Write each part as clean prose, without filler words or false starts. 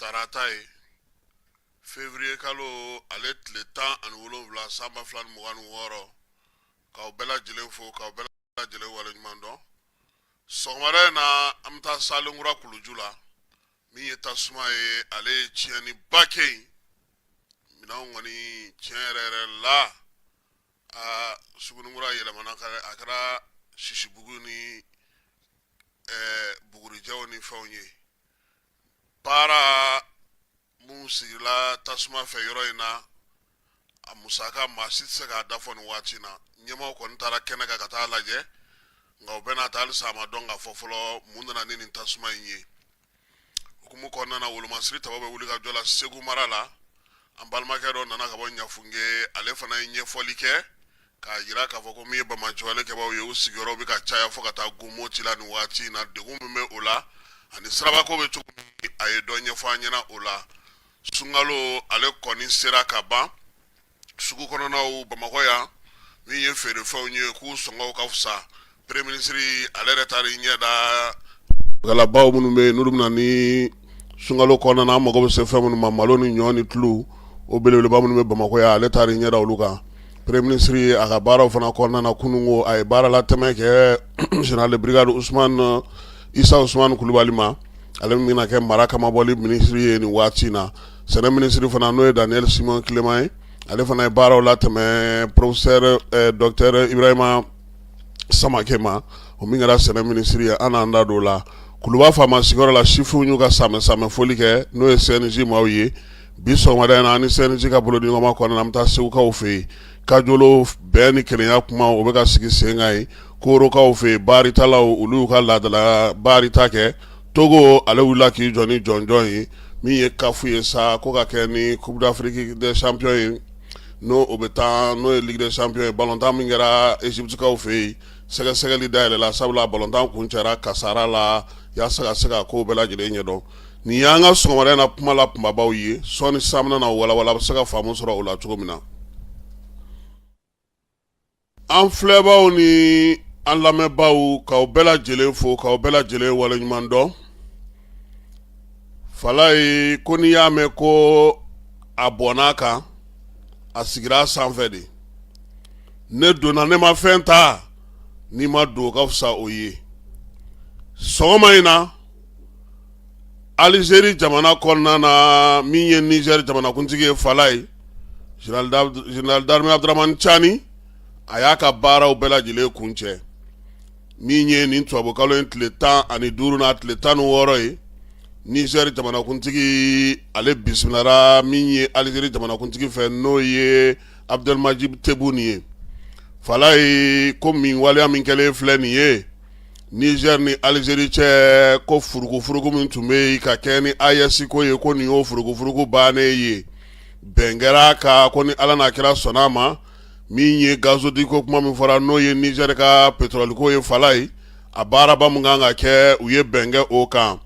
Tarata ye, février kalo ale tile 17 san 2026, k'aw bɛɛ lajɛlen fo, k'aw bɛɛ lajɛlen waleɲuman dɔn. Sɔgɔmada in na, an bɛ taa Salenkura kuluju la. Min ye tasuma ye, ale ye tiɲɛniba kɛ yen. Minɛnw kɔni tiɲɛ yɛrɛ yɛrɛ la, aa, Suguninkura yɛlɛmana, a kɛra sisibugu ni bugurijɛw ni fɛnw ye. Baara mun sigila tasuma fɛ yɔrɔ in na, a musaka maa si tɛ se k'a da fɔ nin waati na. Ɲɛmaaw kɔni taara kɛnɛ kan ka taa lajɛ, nka o bɛɛ n'a ta, halisa a ma dɔn k'a fɔ fɔlɔ mun nana ni nin tasuma in ye. Hukumu kɔnɔna na, wolomasiri taba bɛ wuli ka jɔ la Segu mara la. An balimakɛ dɔ nana ka bɔ Ɲafunke, ale fana ye ɲɛfɔli kɛ k'a jira k'a fɔ ko min ye banbaanciwale kɛbaaw ye, u sigiyɔrɔ bɛ ka caya fo ka taa gun Moti la nin waati in na. Degun min bɛ o la ani sirabako bɛ cogo min, a ye dɔ ɲɛfɔ an ɲɛna o la. Sunkalo ale kɔni sera ka ban, sugu kɔnɔnaw Bamakɔ yan, min ye feerefɛnw ye, k'u sɔngɔw ka fisa. Premier ministre ale yɛrɛ taara i ɲɛ da galabaw minnu bɛ yen, n'olu bɛna ni sunkalo kɔnɔna na, an mago bɛ se fɛn minnu ma, malo ni ɲɔ ni tulu, o belebeleba minnu bɛ Bamakɔ yan, ale taara i ɲɛ da olu kan. Premier ministre, a ka baaraw fana kɔnɔna na kununko, a ye baara latɛmɛ kɛ général de brigade Usumani Isa Usumani Kulubali ma, ale min bɛna kɛ mara kamabɔli minisiri ye nin waati in na. Sɛnɛ minisiri fana, n'o ye Daniel Simon Clément ye, ale fana ye baaraw latɛmɛ professeur docteur Ibrahima Samakɛ ma, o min kɛra sɛnɛ minisiri ye. An n'an da don o la. Kuluba faama sigiyɔrɔ la, sifinw y'u ka samɛ samɛ foli kɛ, n'o ye CNJ maaw ye. Bi sɔgɔmada in na, an ni CNJ ka bolodiɲɔgɔnma kɔnɔna, an bɛ taa Segukaw fɛ yen. Kajolo bɛn ni kelenya kuma, o bɛ ka sigi sen kan yen. Korokaw fɛ yen, baritalaw, olu y'u ka laadala barita kɛ. Togo, ale wulila k'i jɔ ni jɔnjɔn ye. Min ye CAF ye sa, ko ka kɛ ni Coupe d'Afrique des champions ye, n'o o bɛ taa, n'o ye Ligue des champions ye, balontan min kɛra Égyptekaw fɛ yen, sɛgɛsɛgɛli dayɛlɛla, sabula balontan kuncɛra kasara la. Yaasa ka se ka kow bɛɛ lajɛlen ɲɛdɔn, nin y'an ka sɔgɔmada in na kuma la kunbabaw ye. Sɔɔni sisan, an bɛna na walawala, a bɛ se ka faamu sɔrɔ o la cogo min na. An filɛbaw ni an lamɛnbaw, k'aw bɛɛ lajɛlen fo, k'aw bɛɛ lajɛlen waleɲuman dɔn. Falaye ko n'i y'a mɛn ko a bɔnna a kan, a sigira a sanfɛ de. Ne donna, ne ma fɛn ta, n'i ma don, o ka fisa o ye. Sɔgɔma in na, Alizeri jamana kɔnɔna na, min ye Nizɛri jamanakuntigi ye, Falaye, général d'armée Abdramani Cani, a y'a ka baaraw bɛɛ lajɛlen kuncɛ. Min ye nin tubabukalo in tile 15 n'a tile 16 ye, Nizɛri jamanakuntigi, ale bisimilara min ye Alizeri jamanakuntigi fɛ, n'o ye Abdelmadjid Tebboune ye. Falaye ko min waleya min kɛlen filɛ nin ye Niger ni Alizeri cɛ, ko furukufuruku min tun bɛ yen ka kɛ ni AES ko ye, ko nin y'o furukufuruku bannen ye. Bɛn kɛra a kan ko ni Ala n'a kira sɔnna a ma, min ye gazoduc ko kuma min fɔra, n'o ye Niger ka pétrole ko ye, Falaye, a baaraba min kan ka kɛ, u ye bɛn kɛ o kan.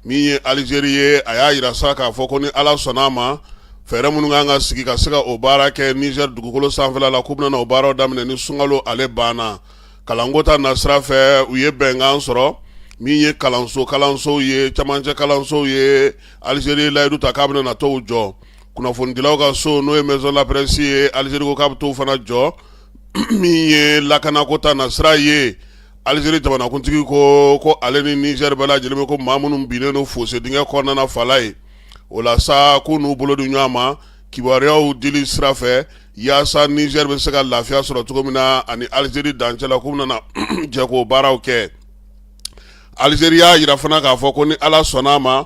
Min ye Alizeri ye, a y'a jira sa k'a fɔ ko ni Ala sɔnna a ma, fɛɛrɛ minnu kan ka sigi ka se ka o baara kɛ Niger dugukolo sanfɛla la, k'u bɛna o baaraw daminɛ ni sunkalo ale banna. Kalanko ta nasira fɛ, u ye bɛnkan sɔrɔ. Min ye kalansow ye, camancɛ kalansow ye, Alizeri layidu ta k'a bɛna na t'o jɔ. Kunnafonidilaw ka so, n'o ye maison la presse ye, Alizeri ko k'a bɛ t'o fana jɔ. Min ye lakanako ta nasira ye, Alizeri jamanakuntigi ko ale ni Nizɛri bɛɛ lajɛlen bɛ ko maa minnu binnen don fosse dingɛ kɔnɔna na, Falaye, o la sa, k'u n'u bolo di ɲɔgɔn ma kibaruyaw dili sira fɛ, yaasa Nizɛri bɛ se ka lafiya sɔrɔ cogo min na ani Alizeri dancɛ la, k'u bɛna jɛ k'o baaraw kɛ. Alizeri y'a jira fana k'a fɔ ko ni Ala sɔnna a ma,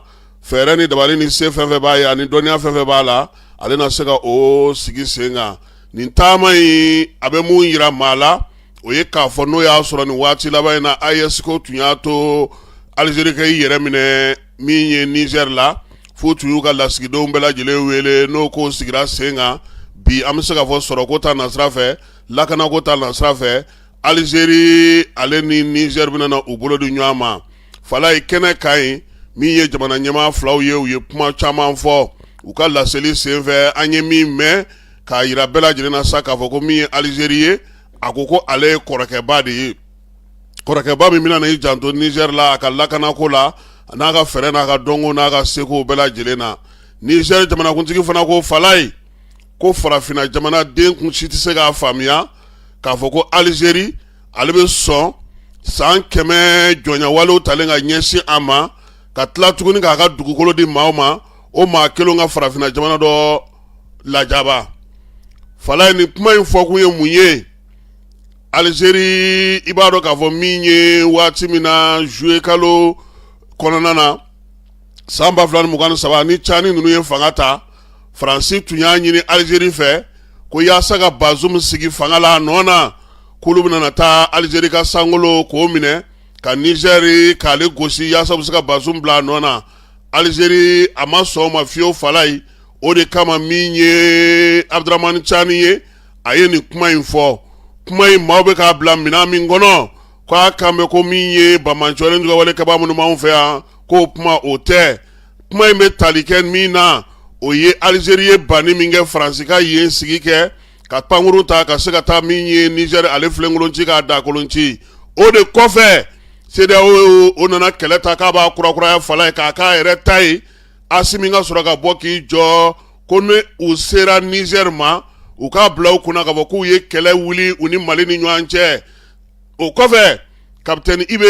fɛɛrɛ ni dabali ni se fɛn fɛn b'a ye ani dɔnniya fɛn fɛn b'a la, ale na se ka o sigi sen kan. Nin taama in, a bɛ mun jira maa la, o ye k'a fɔ n'o y'a sɔrɔ nin waati laban in na, AES ko tun y'a to Alizeri ka i yɛrɛ minɛ min ye Nizɛri la, f'u tun y'u ka lasigidenw bɛɛ lajɛlen wele, n'o ko sigira sen kan bi, an bɛ se k'a fɔ sɔrɔko ta nasira fɛ, lakanako ta nasira fɛ, Alizeri ale ni Nizɛri bɛna na u bolo di ɲɔgɔn ma. Falaye, kɛnɛ kan yen, min ye jamana ɲɛmaa filaw ye, u ye kuma caman fɔ u ka laseli senfɛ. An ye min mɛn k'a jira bɛɛ lajɛlen na sa k'a fɔ ko min ye Alizeri ye, a ko ale ye kɔrɔkɛba de ye, kɔrɔkɛba min bɛna na i janto Nizɛri la a ka lakanako la. a n'a ka fɛɛrɛ n'a ka dɔnko n'a ka seko bɛɛ lajɛlen na. Niger jamanakuntigi fana ko Falaye ko farafinna jamanaden kun si tɛ se k'a faamuya k'a fɔ ko Algérie ale bɛ sɔn san 100 jɔnyawalew talen ka ɲɛsin a ma, ka tila tuguni k'a ka dugukolo di maaw ma, o maa kelen ka farafinna jamana dɔ lajaba. Falaye, nin kuma in fɔkun ye mun ye? Algérie, i b'a dɔn k'a fɔ min ye waati min na, juillet kalo kɔnɔna na san 2023, ni Tiani ninnu ye fanga ta, Faransi tun y'a ɲini Algérie fɛ ko yaasa ka Bazoum sigi fanga la a nɔ na, k'olu bɛna taa Algérie ka sankolo k'o minɛ ka Niger k'ale gosi yaasa u bɛ se ka Bazoum bila a nɔ na. Algérie a ma sɔn o ma fiyewu. Falaye, o de kama min ye Abdramani Tiani ye, a ye nin kuma in fɔ. Kuma in, maaw bɛ k'a bila minɛn min kɔnɔ, k'a kan bɛ ko min ye banbaanciwale juguyawale kɛbaa minnu b'anw fɛ yan, k'o kuma o tɛ. Kuma in bɛ tali kɛ min na, o ye Algérie ye banni min kɛ Faransi ka yen sigi kɛ ka pankurun ta ka se ka taa min ye Niger ale filenkolon ci k'a dakolon ci. O de kɔfɛ, CEDEAO o nana kɛlɛ ta k'a b'a kurakuraya Falaye, k'a k'a yɛrɛ ta ye. Asimi ka sɔrɔ ka bɔ k'i jɔ ko ni u sera Niger ma, u k'a bila u kunna k'a fɔ k'u ye kɛlɛ wuli u ni Mali ni ɲɔgɔn cɛ. O kɔfɛ, Kapitɛni IB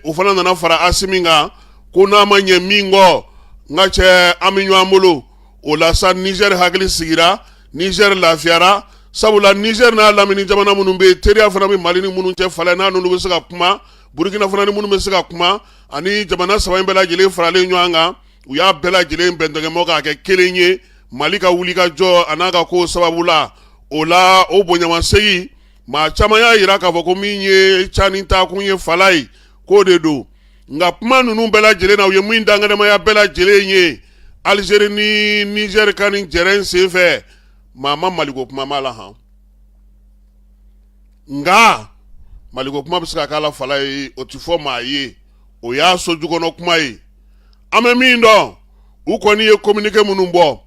o fana nana fara Asimi kan ko n'a ma ɲɛ min kɔ, n ka cɛ, an bɛ ɲɔgɔn bolo. O la sa, Niger hakili sigira, Niger lafiyara, sabula Niger n'a lamini jamana minnu bɛ yen, teriya fana bɛ Mali ni minnu cɛ Falaye, n'a n'olu bɛ se ka kuma, Burukina fana ni minnu bɛ se ka kuma, ani jamana saba in bɛɛ lajɛlen faralen ɲɔgɔn kan, u y'a bɛɛ lajɛlen bɛntɛgɛmɔ k'a kɛ kelen ye Mali ka wuli ka jɔ a n'a ka ko sababu la. O la, o bonyamasegin, maa caman y'a jira k'a fɔ ko min ye Tiani taakun ye Falaye, k'o de don. Nka kuma ninnu bɛɛ lajɛlen na, u ye min dankɛnɛmaya bɛɛ lajɛlen ye Algérie ni Niger ka nin jɛrɛ in senfɛ, maa ma Maliko kuma m'a la han. Nka Maliko kuma bɛ se ka k'a la Falaye, o tɛ fɔ maa ye, o y'a so jukɔnɔ kuma ye. An bɛ min dɔn, u kɔni ye communiqué minnu bɔ,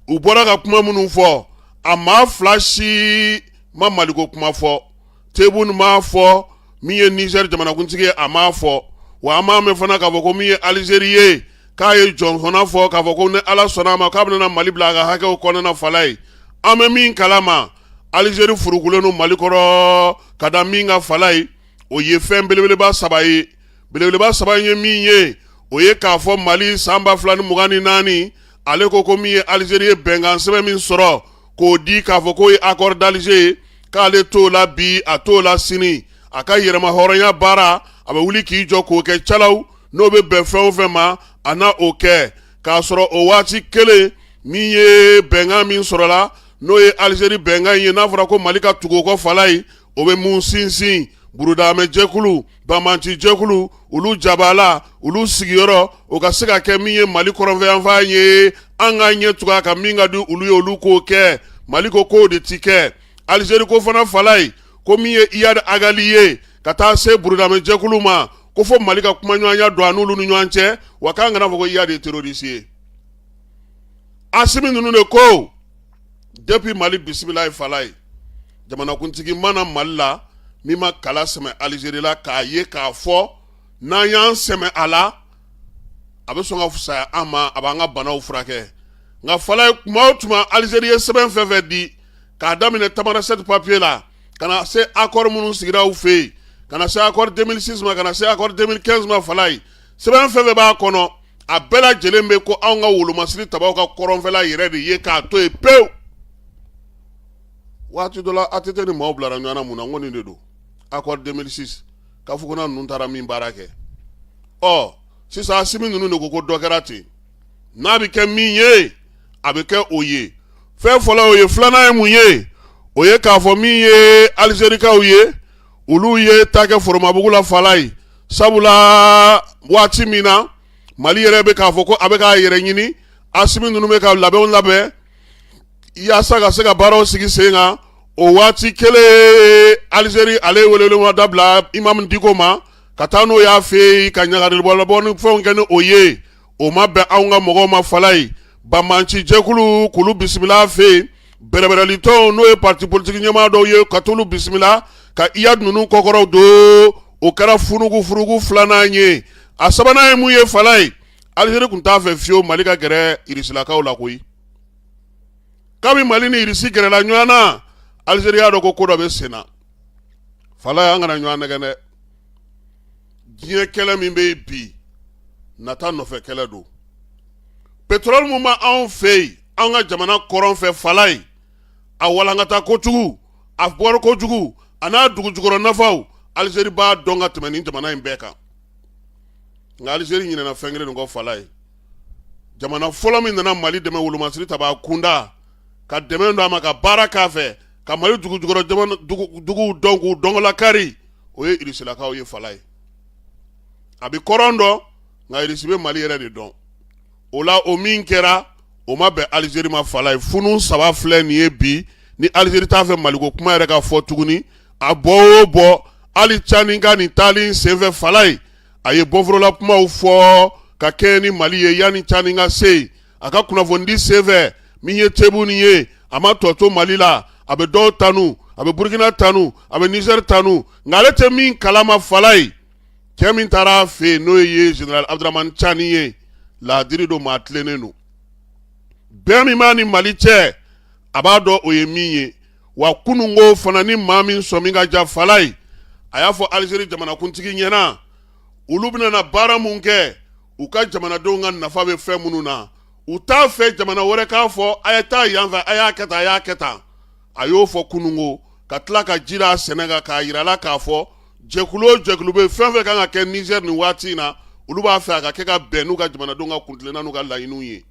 u bɔra ka kuma minnu fɔ, a maa fila si ma Maliko kuma fɔ. Tebboune m'a fɔ, min ye Niger jamanakuntigi ye, a m'a fɔ. Wa an m'a mɛn fana k'a fɔ ko min ye Algérie ye, k'a ye jɔnfana fɔ k'a fɔ ko ni Ala sɔnna a ma, k'a bɛna Mali bila a ka hakɛw kɔnɔna Falaye. An bɛ min kalama, Algérie furukulen don Mali kɔrɔ ka da min kan Falaye, o ye fɛn belebeleba saba ye. Belebeleba saba in ye min ye, o ye k'a fɔ Mali san 2024, ale ko ko min ye Algérie ye bɛnkan sɛbɛn min sɔrɔ k'o di k'a fɔ k'o ye accord d'Alger ye, k'ale t'o la bi, a t'o la sini. A ka yɛrɛma hɔrɔnya baara, a bɛ wuli k'i jɔ k'o kɛ calaw, n'o bɛ bɛn fɛn o fɛn ma, a na o kɛ. K'a sɔrɔ o waati kelen, min ye bɛnkan min sɔrɔla, n'o ye Algérie bɛnkan ye, n'a fɔra ko Mali ka tugu o kɔ Falaye, o bɛ mun sinsin? Burudamɛ jɛkulu, banbanci jɛkulu, olu jabala, olu sigiyɔrɔ o ka se ka kɛ min ye Mali kɔrɔnfɛyanfan ye, an ka ɲɛ tugu a kan, min ka di olu ye, olu k'o kɛ. Mali ko k'o de ti kɛ. Algérie ko fana Falaye, ko min ye Iyad Ag Ghali ye ka taa se burudamɛ jɛkulu ma, ko fo Mali ka kumaɲɔgɔnya don a n'olu ni ɲɔgɔn cɛ, wa k'an kana fɔ ko Iyad ye terroriste ye. Asimi ninnu de ko depuis Mali bisimila ye Falaye, jamanakuntigi mana Mali la min ma kala sɛmɛ Algérie la, k'a ye k'a fɔ n'an y'an sɛmɛ a la, a bɛ sɔn ka fisaya an ma, a b'an ka banaw furakɛ. Nka Falaye, tuma o tuma Algérie ye sɛbɛn fɛn fɛn di, k'a daminɛ Tamanrasset papier la ka na se accord minnu sigira u fɛ yen, ka na se accord 2006 ma, ka na se accord 2015 ma, Falaye, sɛbɛn fɛn fɛn b'a kɔnɔ, a bɛɛ lajɛlen bɛ ko anw ka wolomasiri tabaw ka kɔrɔnfɛla yɛrɛ de ye k'a to yen pewu. Waati dɔ la, ATT ni maaw bilara ɲɔgɔn na mun na? N ko nin de don, accord 2006, k'a fɔ ko n'a ninnu taara min baara kɛ. Ɔ sisan, Asimi ninnu de ko ko dɔ kɛra ten, n'a bɛ kɛ min ye, a bɛ kɛ o ye. Fɛn fɔlɔ o ye. Filanan ye mun ye? O ye k'a fɔ min ye Alizerikaw ye, olu ye ta kɛ Foromabugu la Falaye, sabula waati min na Mali yɛrɛ bɛ k'a fɔ ko a bɛ k'a yɛrɛ ɲini, Asimi ninnu bɛ ka labɛnw labɛn yaasa ka se ka baaraw sigi sen kan, o waati kelen Alizeri ale ye weleweleda bila Imam Diko ma ka taa n'o y'a fɛ yen ka ɲagalibɔ ni fɛnw kɛ ni o ye. O ma bɛn anw ka mɔgɔw ma Falaye. Banbanci jɛkulu k'olu bisimila fɛ yen, bɛrɛbɛrɛlitɔnw, n'o ye parti politique ɲɛmaa dɔw ye, ka t'olu bisimila ka Iyad ninnu kɔkɔrɔ don, o kɛra furugu furugu filanan ye. A sabanan ye mun ye Falaye? Alizeri tun t'a fɛ fiyewu Mali ka gɛrɛ Irisilakaw la koyi. Kabi Mali ni Irisi gɛrɛla ɲɔgɔn na, Alizeri y'a dɔn ko ko dɔ bɛ sen na. Falaye, an kana ɲɔgɔn nɛgɛn dɛ. Diɲɛ kɛlɛ min bɛ yen bi, nata nɔfɛ kɛlɛ don. Pétrole min bɛ anw fɛ yen, an ka jamana kɔrɔn fɛ Falaye, a walankata kojugu, a bɔra kojugu, a n'a dugujukɔrɔ nafaw, Alizeri b'a dɔn ka tɛmɛ nin jamana in bɛɛ kan. Nka Alizeri ɲinɛna fɛn kelen kɔ Falaye. Jamana fɔlɔ min nana Mali dɛmɛ wolomasiri tabaa kunda, ka dɛmɛ don a ma, ka baara k'a fɛ, ka Mali dugujukɔrɔ duguw dɔn k'u dɔnkɔlakari, o ye Irisilakaw ye Falaye. A bɛ kɔrɔn dɔn, nka Irisi bɛ Mali yɛrɛ de dɔn. O la, o min kɛra, o ma bɛn Alizeri ma Falaye. Funu saba filɛ nin ye bi ni Alizeri t'a fɛ Maliko kuma yɛrɛ ka fɔ tuguni. A bɔ o bɔ, hali Cani ka nin taali senfɛ Falaye, a ye bɔforola kumaw fɔ ka kɛɲɛ ni Mali ye yanni Cani ka se yen. A ka kunnafonidi senfɛ, min ye Tebuni ye, a ma tɔ to Mali la. A bɛ dɔw tanu, a bɛ Burukina tanu, a bɛ Nizɛri tanu, nka ale tɛ min kalama Falaye, cɛ min taara a fɛ yen, n'o ye général Abdramani Cani ye, laadiri don, maa tilennen don. Bɛn min b'a ni Mali cɛ, a b'a dɔn o ye min ye. Wa kununko fana, ni maa min sɔmi ka ja Falaye, a y'a fɔ Alizeri jamanakuntigi ɲɛna, olu bɛna na baara mun kɛ, u ka jamanadenw ka nafa bɛ fɛn minnu na, u t'a fɛ jamana wɛrɛ k'a fɔ a ye taa yan fɛ, a y'a kɛ tan, a y'a kɛ tan. A y'o fɔ kununko, ka tila ka ji a sɛnɛ kan k'a jira la k'a fɔ jɛkulu o jɛkulu bɛ fɛn fɛn kan ka kɛ Nizɛri nin waati in na, olu b'a fɛ a ka kɛ ka bɛn n'u ka jamanadenw ka kuntilenna n'u ka laɲiniw ye.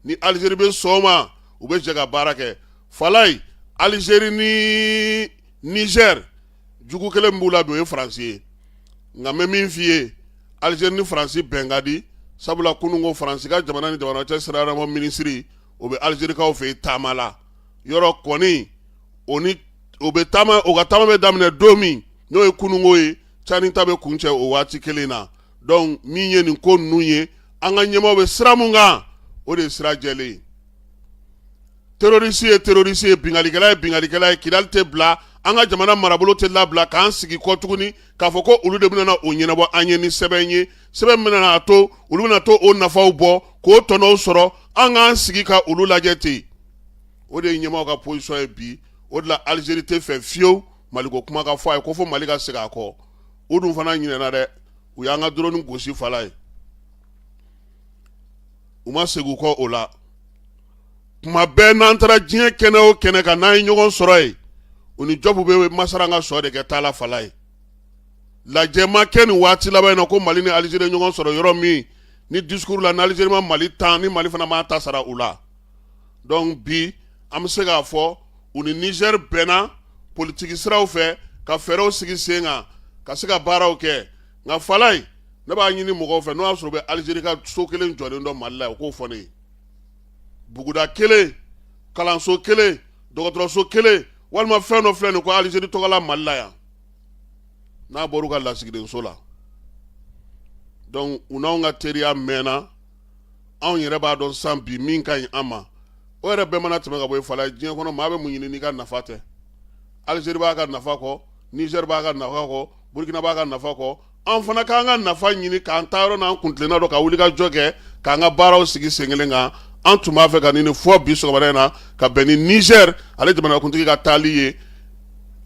Ni Alizeri bɛ sɔn o ma, u bɛ jɛ ka baara kɛ Falaye. Alizeri ni Nizɛri, jugu kelen min b'u la bi, o ye Faransi ye. Nka n bɛ min f'i ye, Alizeri ni Faransi bɛn ka di, sabula kununko Faransi ka jamana ni jamana cɛ sirabɔ minisiri, o bɛ Alizerikaw fɛ yen taama la. Yɔrɔ kɔni, o ni o bɛ taama, o ka taama bɛ daminɛ don min, n'o ye kununko ye, Cani ta bɛ kuncɛ o waati kelen na. Donc min ye nin ko ninnu ye, an ka ɲɛmaaw bɛ sira mun kan, o de ye sira jɛlen ye. Terroriste ye terroriste ye, binkannikɛla ye binkannikɛla ye. Kidali tɛ bila, an ka jamana marabolo tɛ labila k'an sigi kɔ tuguni k'a fɔ ko olu de bɛna o ɲɛnabɔ an ye ni sɛbɛn ye, sɛbɛn min bɛna a to olu bɛna to o nafaw bɔ k'o tɔnɔw sɔrɔ, an k'an sigi ka olu lajɛ ten. O de ye ɲɛmaaw ka position ye bi. O de la Alizeri tɛ fɛ fiyewu Maliko kuma ka fɔ a ye ko fo Mali ka segin a kɔ. O dun fana ɲinɛna dɛ, u y'an ka drone gosi Falaye, u ma segin u kɔ o la. Kuma bɛɛ n'an taara diɲɛ kɛnɛ o kɛnɛ kan, n'an ye ɲɔgɔn sɔrɔ yen, u ni Jɔpu bɛ masara ka sɔ de kɛ taa la Falaye. Lajɛ ma kɛ nin waati laban in na ko Mali ni Alizeri ɲɔgɔn sɔrɔ yɔrɔ min ni discours la, ni Alizeri ma Mali tan, ni Mali fana m'a ta sara u la. Donc bi an bɛ se k'a fɔ u ni Nizɛri bɛnna politiki siraw fɛ ka fɛɛrɛw sigi sen kan ka se ka baaraw kɛ. Nka Falaye, ne b'a ɲini mɔgɔw fɛ, n'o y'a sɔrɔ u bɛ Alizeri ka so kelen jɔlen dɔn Mali la, u k'o fɔ ne ye. Buguda kelen, kalanso kelen, dɔgɔtɔrɔso kelen, walima fɛn dɔ filɛ nin ko Alizeri tɔgɔ la Mali la yan, n'a bɔra u ka lasigidenso la. Donc u n'anw ka teriya mɛnna, anw yɛrɛ b'a dɔn sisan bi min ka ɲi an ma. O yɛrɛ bɛɛ mana tɛmɛ ka bɔ i Falaye, diɲɛ kɔnɔ maa bɛ mun ɲini n'i ka nafa tɛ? Alizeri b'a ka nafa kɔ, Nizɛri b'a ka nafa kɔ, Burukina b'a ka nafa kɔ. An fana k'an ka nafa ɲini, k'an ta yɔrɔ n'an kuntilenna dɔn, ka wuli ka jɔ kɛ, k'an ka baaraw sigi sen kelen kan. An tun b'a fɛ ka nin fɔ bi sɔgɔmada in na ka bɛn ni Nizɛri ale jamanakuntigi ka taali ye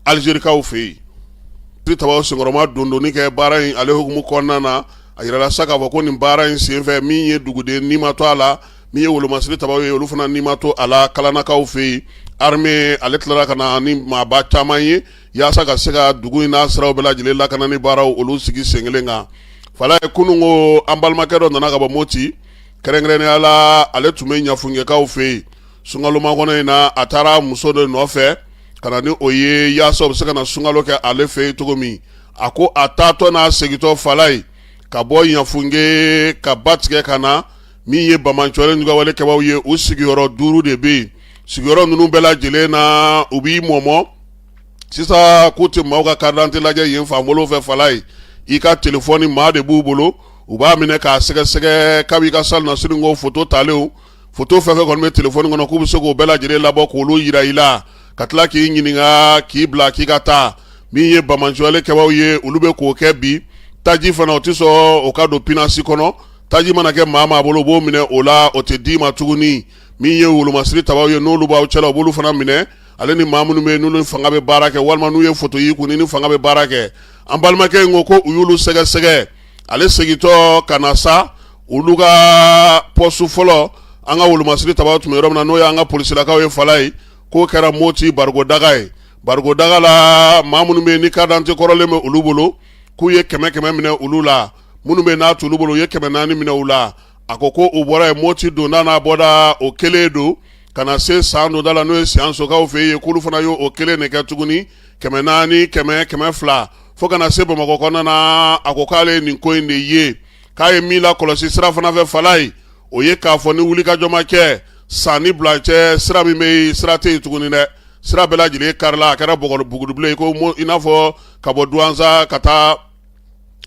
Alizerikaw fɛ yen. Tabaw senkɔrɔma dondonni kɛ baara in ale hukumu kɔnɔna na, a yirala sa k'a fɔ ko nin baara in senfɛ, min ye duguden ni ma to a la, min ye wolomasiri tabaw ye, olu fana ni ma to a la Kalanakaw fɛ yen. Armée ale tilara ka na ni maaba caman ye yaasa ka se ka dugu in n'a siraw bɛɛ lajɛlen lakana ni baaraw olu sigi sen kelen kan. Falaye, kunun ko an balimakɛ dɔ nana ka bɔ Moti, kɛrɛnkɛrɛnnenya la ale tun bɛ Ɲafunkɛkaw fɛ yen sunkalo makɔnɔ in na. A taara muso dɔ nɔfɛ ka na ni o ye yaasa o bɛ se ka na sunkalo kɛ ale fɛ yen cogo min. A ko a taatɔ n'a segintɔ Falaye, ka bɔ Ɲafunke ka ba tigɛ ka na, min ye banbaanciwale juguyawale kɛbaaw ye, u sigiyɔrɔ 5 de bɛ yen. Sigiyɔrɔ ninnu bɛɛ lajɛlen na, u b'i mɔmɔ sisan k'u tɛ maaw ka carte d'identité lajɛ yen fan bolo fɛ Falaye. I ka telefɔni maa de b'u bolo, u b'a minɛ k'a sɛgɛsɛgɛ kabi i ka salonnasini ko foto talenw, foto fɛn fɛn kɔni bɛ telefɔni kɔnɔ, k'u bɛ se k'o bɛɛ lajɛlen labɔ k'olu yira i la, ka tila k'i ɲininka, k'i bila k'i ka taa. Min ye banbaanciwale kɛbaaw ye, olu bɛ k'o kɛ bi. Taji fana, o tɛ sɔn o ka don pinasi kɔnɔ. Taji mana kɛ maa maa bolo, u b'o minɛ o la, o tɛ d'i ma tuguni. Min ye wolomasiri tabaw ye, n'olu b'aw cɛla, u b'olu fana minɛ, ale ni maa minnu bɛ yen n'olu fanga bɛ baara kɛ, walima n'u ye foto y'i kun ni fanga bɛ baara kɛ. An balimakɛ in ko ko u y'olu sɛgɛsɛgɛ. Ale segintɔ ka na sa, olu ka poste fɔlɔ, an ka wolomasiri tabaw tun bɛ yɔrɔ min na, n'o y'an ka polisilakaw ye, Falaye, k'o kɛra Moti Barigodaga ye. Barigodaga la, maa minnu bɛ yen ni carte d'identité kɔrɔlen bɛ olu bolo, k'u ye 100 100 minɛ olu la. Minnu bɛ n'a t'olu bolo, u ye 400 minɛ u la. A ko ko u bɔra yen, Moti donda n'a bɔda, o kelen don, ka na se san donda la, n'o ye Siyansokaw fɛ yen, k'olu fana y'o o kelen de kɛ tuguni, 400, 100, 200, fo ka na se Bamakɔ kɔnɔna na. A ko k'ale ye nin ko in de ye, k'a ye min lakɔlɔsi sira fana fɛ, Falaye, o ye k'a fɔ ni wulikajɔ ma kɛ, san ni bila cɛ, sira min bɛ yen, sira tɛ yen tuguni dɛ. Sira bɛɛ lajɛlen karila, a kɛra bugudubilen ye, ko i n'a fɔ ka bɔ Duwanza ka taa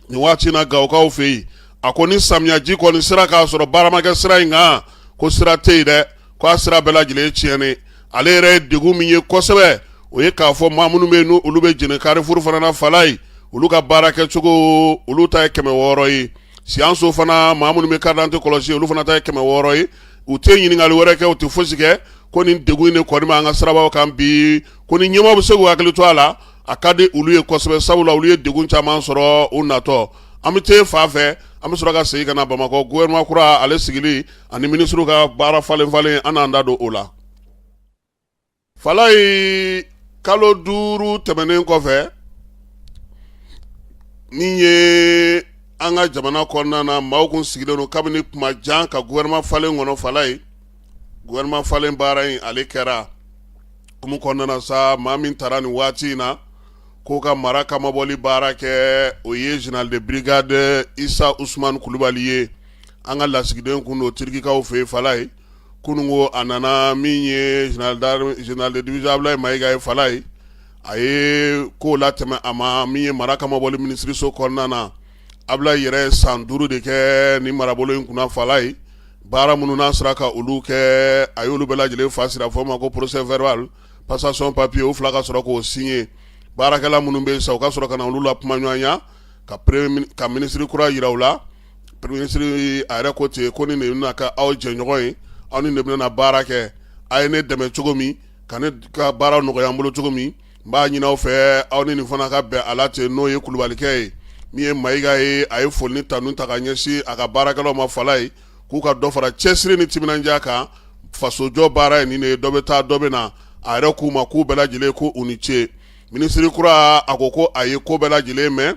nin waati na Gawokaw fɛ yen. A ko ni samiyaji kɔni sera k'a sɔrɔ baara ma kɛ sira in kan, ko sira tɛ yen dɛ, ko a sira bɛɛ lajɛlen tiɲɛnen. Ale yɛrɛ ye degun min ye kosɛbɛ, o ye k'a fɔ maa minnu bɛ yen n'olu bɛ Jɛnɛ Carrefour fana na, Falaye, olu ka baara kɛcogo, olu ta ye 600 ye. Siyanso fana, maa minnu bɛ carte d'identité kɔlɔsi, olu fana ta ye 600 ye. U tɛ ɲininkali wɛrɛ kɛ, u tɛ fosi kɛ, ko nin degun in de kɔni b'an ka sirabaw kan bi, ko ni ɲɛmaaw bɛ se k'u hakili to a la, a ka di olu ye kosɛbɛ, sabula olu ye degun caman sɔrɔ u natɔ. An bɛ taa fan fɛ, an bɛ sɔrɔ ka segin ka na Bamakɔ. Gouvernement kura ale sigili ani minisiriw ka baara falen falen, an n'an da don o la. Falaye, kalo 5 tɛmɛnen kɔfɛ, min ye an ka jamana kɔnɔna na, maaw kun sigilen don kabini kuma jan ka gouvernement falen kɔnɔ. Falaye, gouvernement falen baara in, ale kɛra kumu kɔnɔna na sa. Maa min taara nin waati in na k'o ka mara kamabɔli baara kɛ, o ye général de brigade Isa Usumani Kulubali ye. An ka lasigiden kun don Tirikikaw fɛ yen, Falaye. Kunun ko a nana, min ye général de division Abulayi Mayiga ye, Falaye, a ye ko latɛmɛ a ma, min ye mara kamabɔli minisiriso kɔnɔna na. Abulayi yɛrɛ ye san 5 de kɛ ni marabolo in kunna, Falaye. Baara minnu n'a sera ka olu kɛ, a y'olu bɛɛ lajɛlen fa sira fɔ ma ko procès verbal, passation papier, o fila ka sɔrɔ k'o signer. Baarakɛla minnu bɛ yen sa, u ka sɔrɔ ka na olu la kuma ɲɔgɔnya ka minisiri kura yira u la. Premier ministre a yɛrɛ ko ten ko ni de bɛna kɛ aw jɛɲɔgɔn ye, aw ni de bɛna baara kɛ. A ye ne dɛmɛ cogo min ka ne ka baara nɔgɔya n bolo cogo min, n b'a ɲini aw fɛ, aw ni nin fana ka bɛn a la ten, n'o ye Kulubalikɛ ye. Min ye Mayiga ye, a ye foli ni tanu ta ka ɲɛsin a ka baarakɛlaw ma, Falaye, k'u ka dɔ fara cɛsiri ni timinandiya kan. Fasojɔ baara ye nin de ye, dɔ bɛ taa, dɔ bɛ na. A yɛrɛ k'u ma k'u bɛɛ lajɛlen ko u ni ce. Minisiri kura, a ko ko a ye ko bɛɛ lajɛlen mɛn,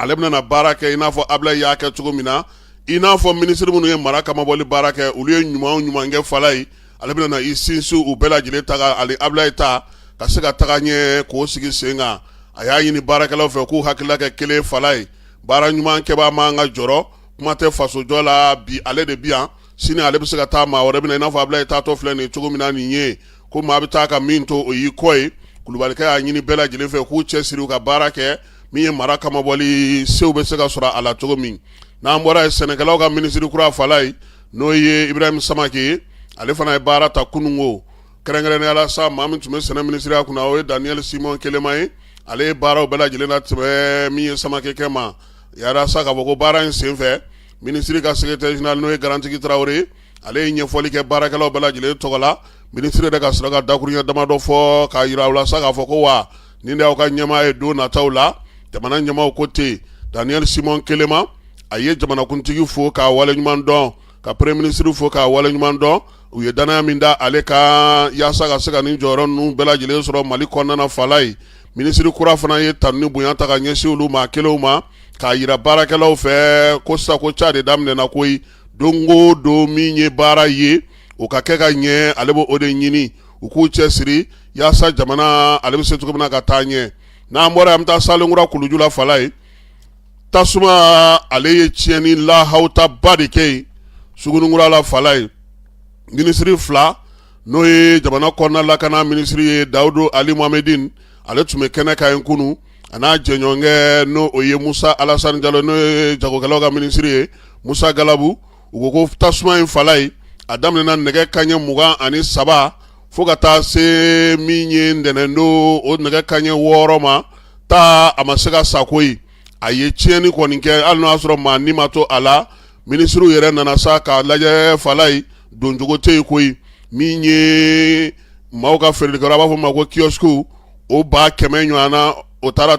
ale bɛna baara kɛ i n'a fɔ Abulayi y'a kɛ cogo min na, i n'a fɔ minisiri minnu ye mara kamabɔli baara kɛ, olu ye ɲuman ɲuman kɛ, Falaye, ale bɛna i sinsin u bɛɛ lajɛlen ta, ale Abulayi ta, ka se ka taga ɲɛ k'o sigi sen kan. A y'a ɲini baarakɛlaw fɛ k'u hakilila kɛ kelen, Falaye. Baara ɲuman kɛbaa man ka jɔrɔ, kuma tɛ fasojɔ la. Bi ale de bi yan, sini ale bɛ se ka taa, maa wɛrɛ bɛ na, i n'a fɔ Abulayi taatɔ filɛ nin cogo min na nin ye, ko maa bɛ taa ka min to, o y'i kɔ ye. Kulubalikɛ y'a ɲini bɛɛ lajɛlen fɛ k'u cɛsiri, u ka baara kɛ, min ye mara kamabɔli sew bɛ se ka sɔrɔ a la cogo min. N'an bɔra yen, sɛnɛkɛlaw ka minisiri kura, Falaye, n'o ye Ibrahim Samake ye, ale fana ye baara ta kununko. Kɛrɛnkɛrɛnnenya la sa, maa min tun bɛ sɛnɛ minisiriya kunna, o ye Daniel Simon Kelema ye. Ale ye baaraw bɛɛ lajɛlen latɛmɛ min ye Samake kɛ ma. Yara sa k'a fɔ ko baara in senfɛ, minisiri ka secrétaire général, n'o ye Garantigi Tarawele, ale ye ɲɛfɔli kɛ baarakɛlaw bɛɛ lajɛlen tɔgɔ la. Minisiri yɛrɛ ka sɔrɔ ka dakuruɲɛ damadɔ fɔ k'a jira u la sa k'a fɔ ko wa nin de y'aw ka ɲɛmaa ye don nataw la. Jamana ɲɛmaaw ko ten. Daniel Simon Kelema, a ye jamanakuntigi fo k'a waleɲuman dɔn, ka premier ministre fo k'a waleɲuman dɔn, u ye danaya min da ale kan yaasa ka se ka nin jɔyɔrɔ ninnu bɛɛ lajɛlen sɔrɔ Mali kɔnɔna na, Falaye. Minisiri kura fana ye tanu ni bonya ta ka ɲɛsin olu maa kelenw ma, k'a jira baarakɛlaw fɛ ko sisan ko ca de daminɛna koyi. Don o don, min ye baara ye, o ka kɛ ka ɲɛ, ale b'o de ɲini, u k'u cɛsiri yaasa jamana ale bɛ se cogo min na ka taa ɲɛ. N'an bɔra, an bɛ taa Salenkura kuluju la, Falaye. Tasuma, ale ye tiɲɛni lahawutaba de kɛ yen Suguninkura la, Falaye. Minisiri fila, n'o ye jamana kɔnɔna lakana minisiri ye, Dawudu Ali Mohamedine, ale tun bɛ kɛnɛ kan yen kunun, a n'a jɛɲɔgɔnkɛ, n'o o ye Musa Alasani Jalo, n'o ye jagokɛlaw ka minisiri ye, Musa Galabu. U ko ko tasuma in, Falaye, a daminɛna nɛgɛ kanɲɛ 23 fo ka taa se min ye ntɛnɛndon o nɛgɛ kanɲɛ 6 ma taa, a ma se ka sa koyi. A ye tiɲɛni kɔni kɛ, hali n'o y'a sɔrɔ maa ni ma to a la. Minisiriw yɛrɛ nana sa k'a lajɛ. Falayi, doncogo tɛ yen koyi. Min ye maaw ka feerelikɛyɔrɔ, a b'a fɔ ma ko kiosque, o 100 000 ɲɔgɔn na, o taara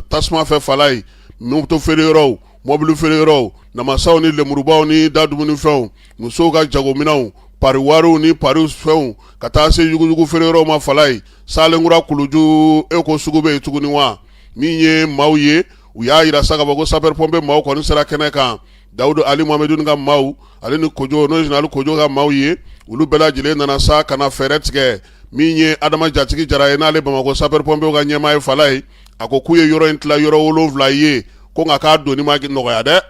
tasuma fɛ. Falayi, moto feere yɔrɔw, mɔbili feere yɔrɔw, namasaw ni lemurubaw ni da dumunifɛnw, musow ka jagominɛnw, pari wariw ni pari fɛnw, ka taa se yuguyugu feere yɔrɔw ma. Falayi, Salenkura Kuluju, e ko sugu bɛ yen tuguni wa? Min ye maaw ye, u y'a jira sa k'a fɔ ko sapeur pompier maaw kɔni sera kɛnɛ kan. Dawudu Ali Mohamedini ka maaw, ale ni Kojo, n'o ye général Kojo ka maaw ye, olu bɛɛ lajɛlen nana sa ka na fɛɛrɛ tigɛ. Min ye Adama Jatigi Jara ye, n'ale Bamakɔ sapeur pompier ka ɲɛmaa ye, Falayi, a ko k'u ye yɔrɔ in tila yɔrɔ 7 ye, ko nka k'a donni ma nɔgɔya dɛ,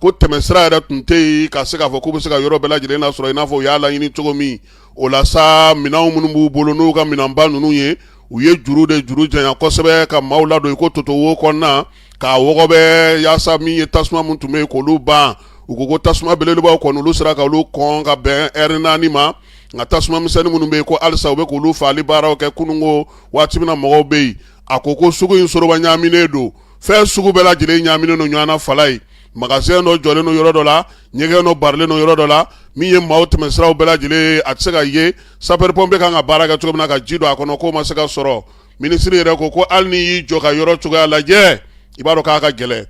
ko tɛmɛsira yɛrɛ tun tɛ yen ka se k'a fɔ k'u bɛ se ka yɔrɔ bɛɛ lajɛlen lasɔrɔ i n'a fɔ u y'a laɲini cogo min. O la sa, minɛnw minnu b'u bolo, n'u ka minɛnba ninnu ye, u ye juru de juru janya kosɛbɛ ka maaw ladon i ko totowo kɔnɔna k'a wɔgɔbɛ, yaasa min ye tasuma min tun bɛ yen, k'olu ban. U ko ko tasuma belebelebaw kɔni, olu sera ka olu kɔn ka bɛn ɛri 4 ma, nka tasuma misɛnnin minnu bɛ yen, ko halisa u bɛ k'olu faali baaraw kɛ. Kununko waati min na mɔgɔw bɛ yen, a ko ko sugu in soroba ɲaaminen don, fɛn sugu bɛɛ lajɛlen ɲaaminen don ɲɔgɔn na. Falayi, magasin dɔ jɔlen don yɔrɔ dɔ la, ɲɛgɛn dɔ barilen don yɔrɔ dɔ la. Min ye maaw tɛmɛsiraw bɛɛ lajɛlen, a tɛ se ka ye. Sapeur pompier kan ka baara kɛ cogo min na ka ji don a kɔnɔ, k'o ma se ka sɔrɔ. Minisiri yɛrɛ ko ko hali n'i y'i jɔ ka yɔrɔ cogoya lajɛ, i b'a dɔn k'a ka gɛlɛn.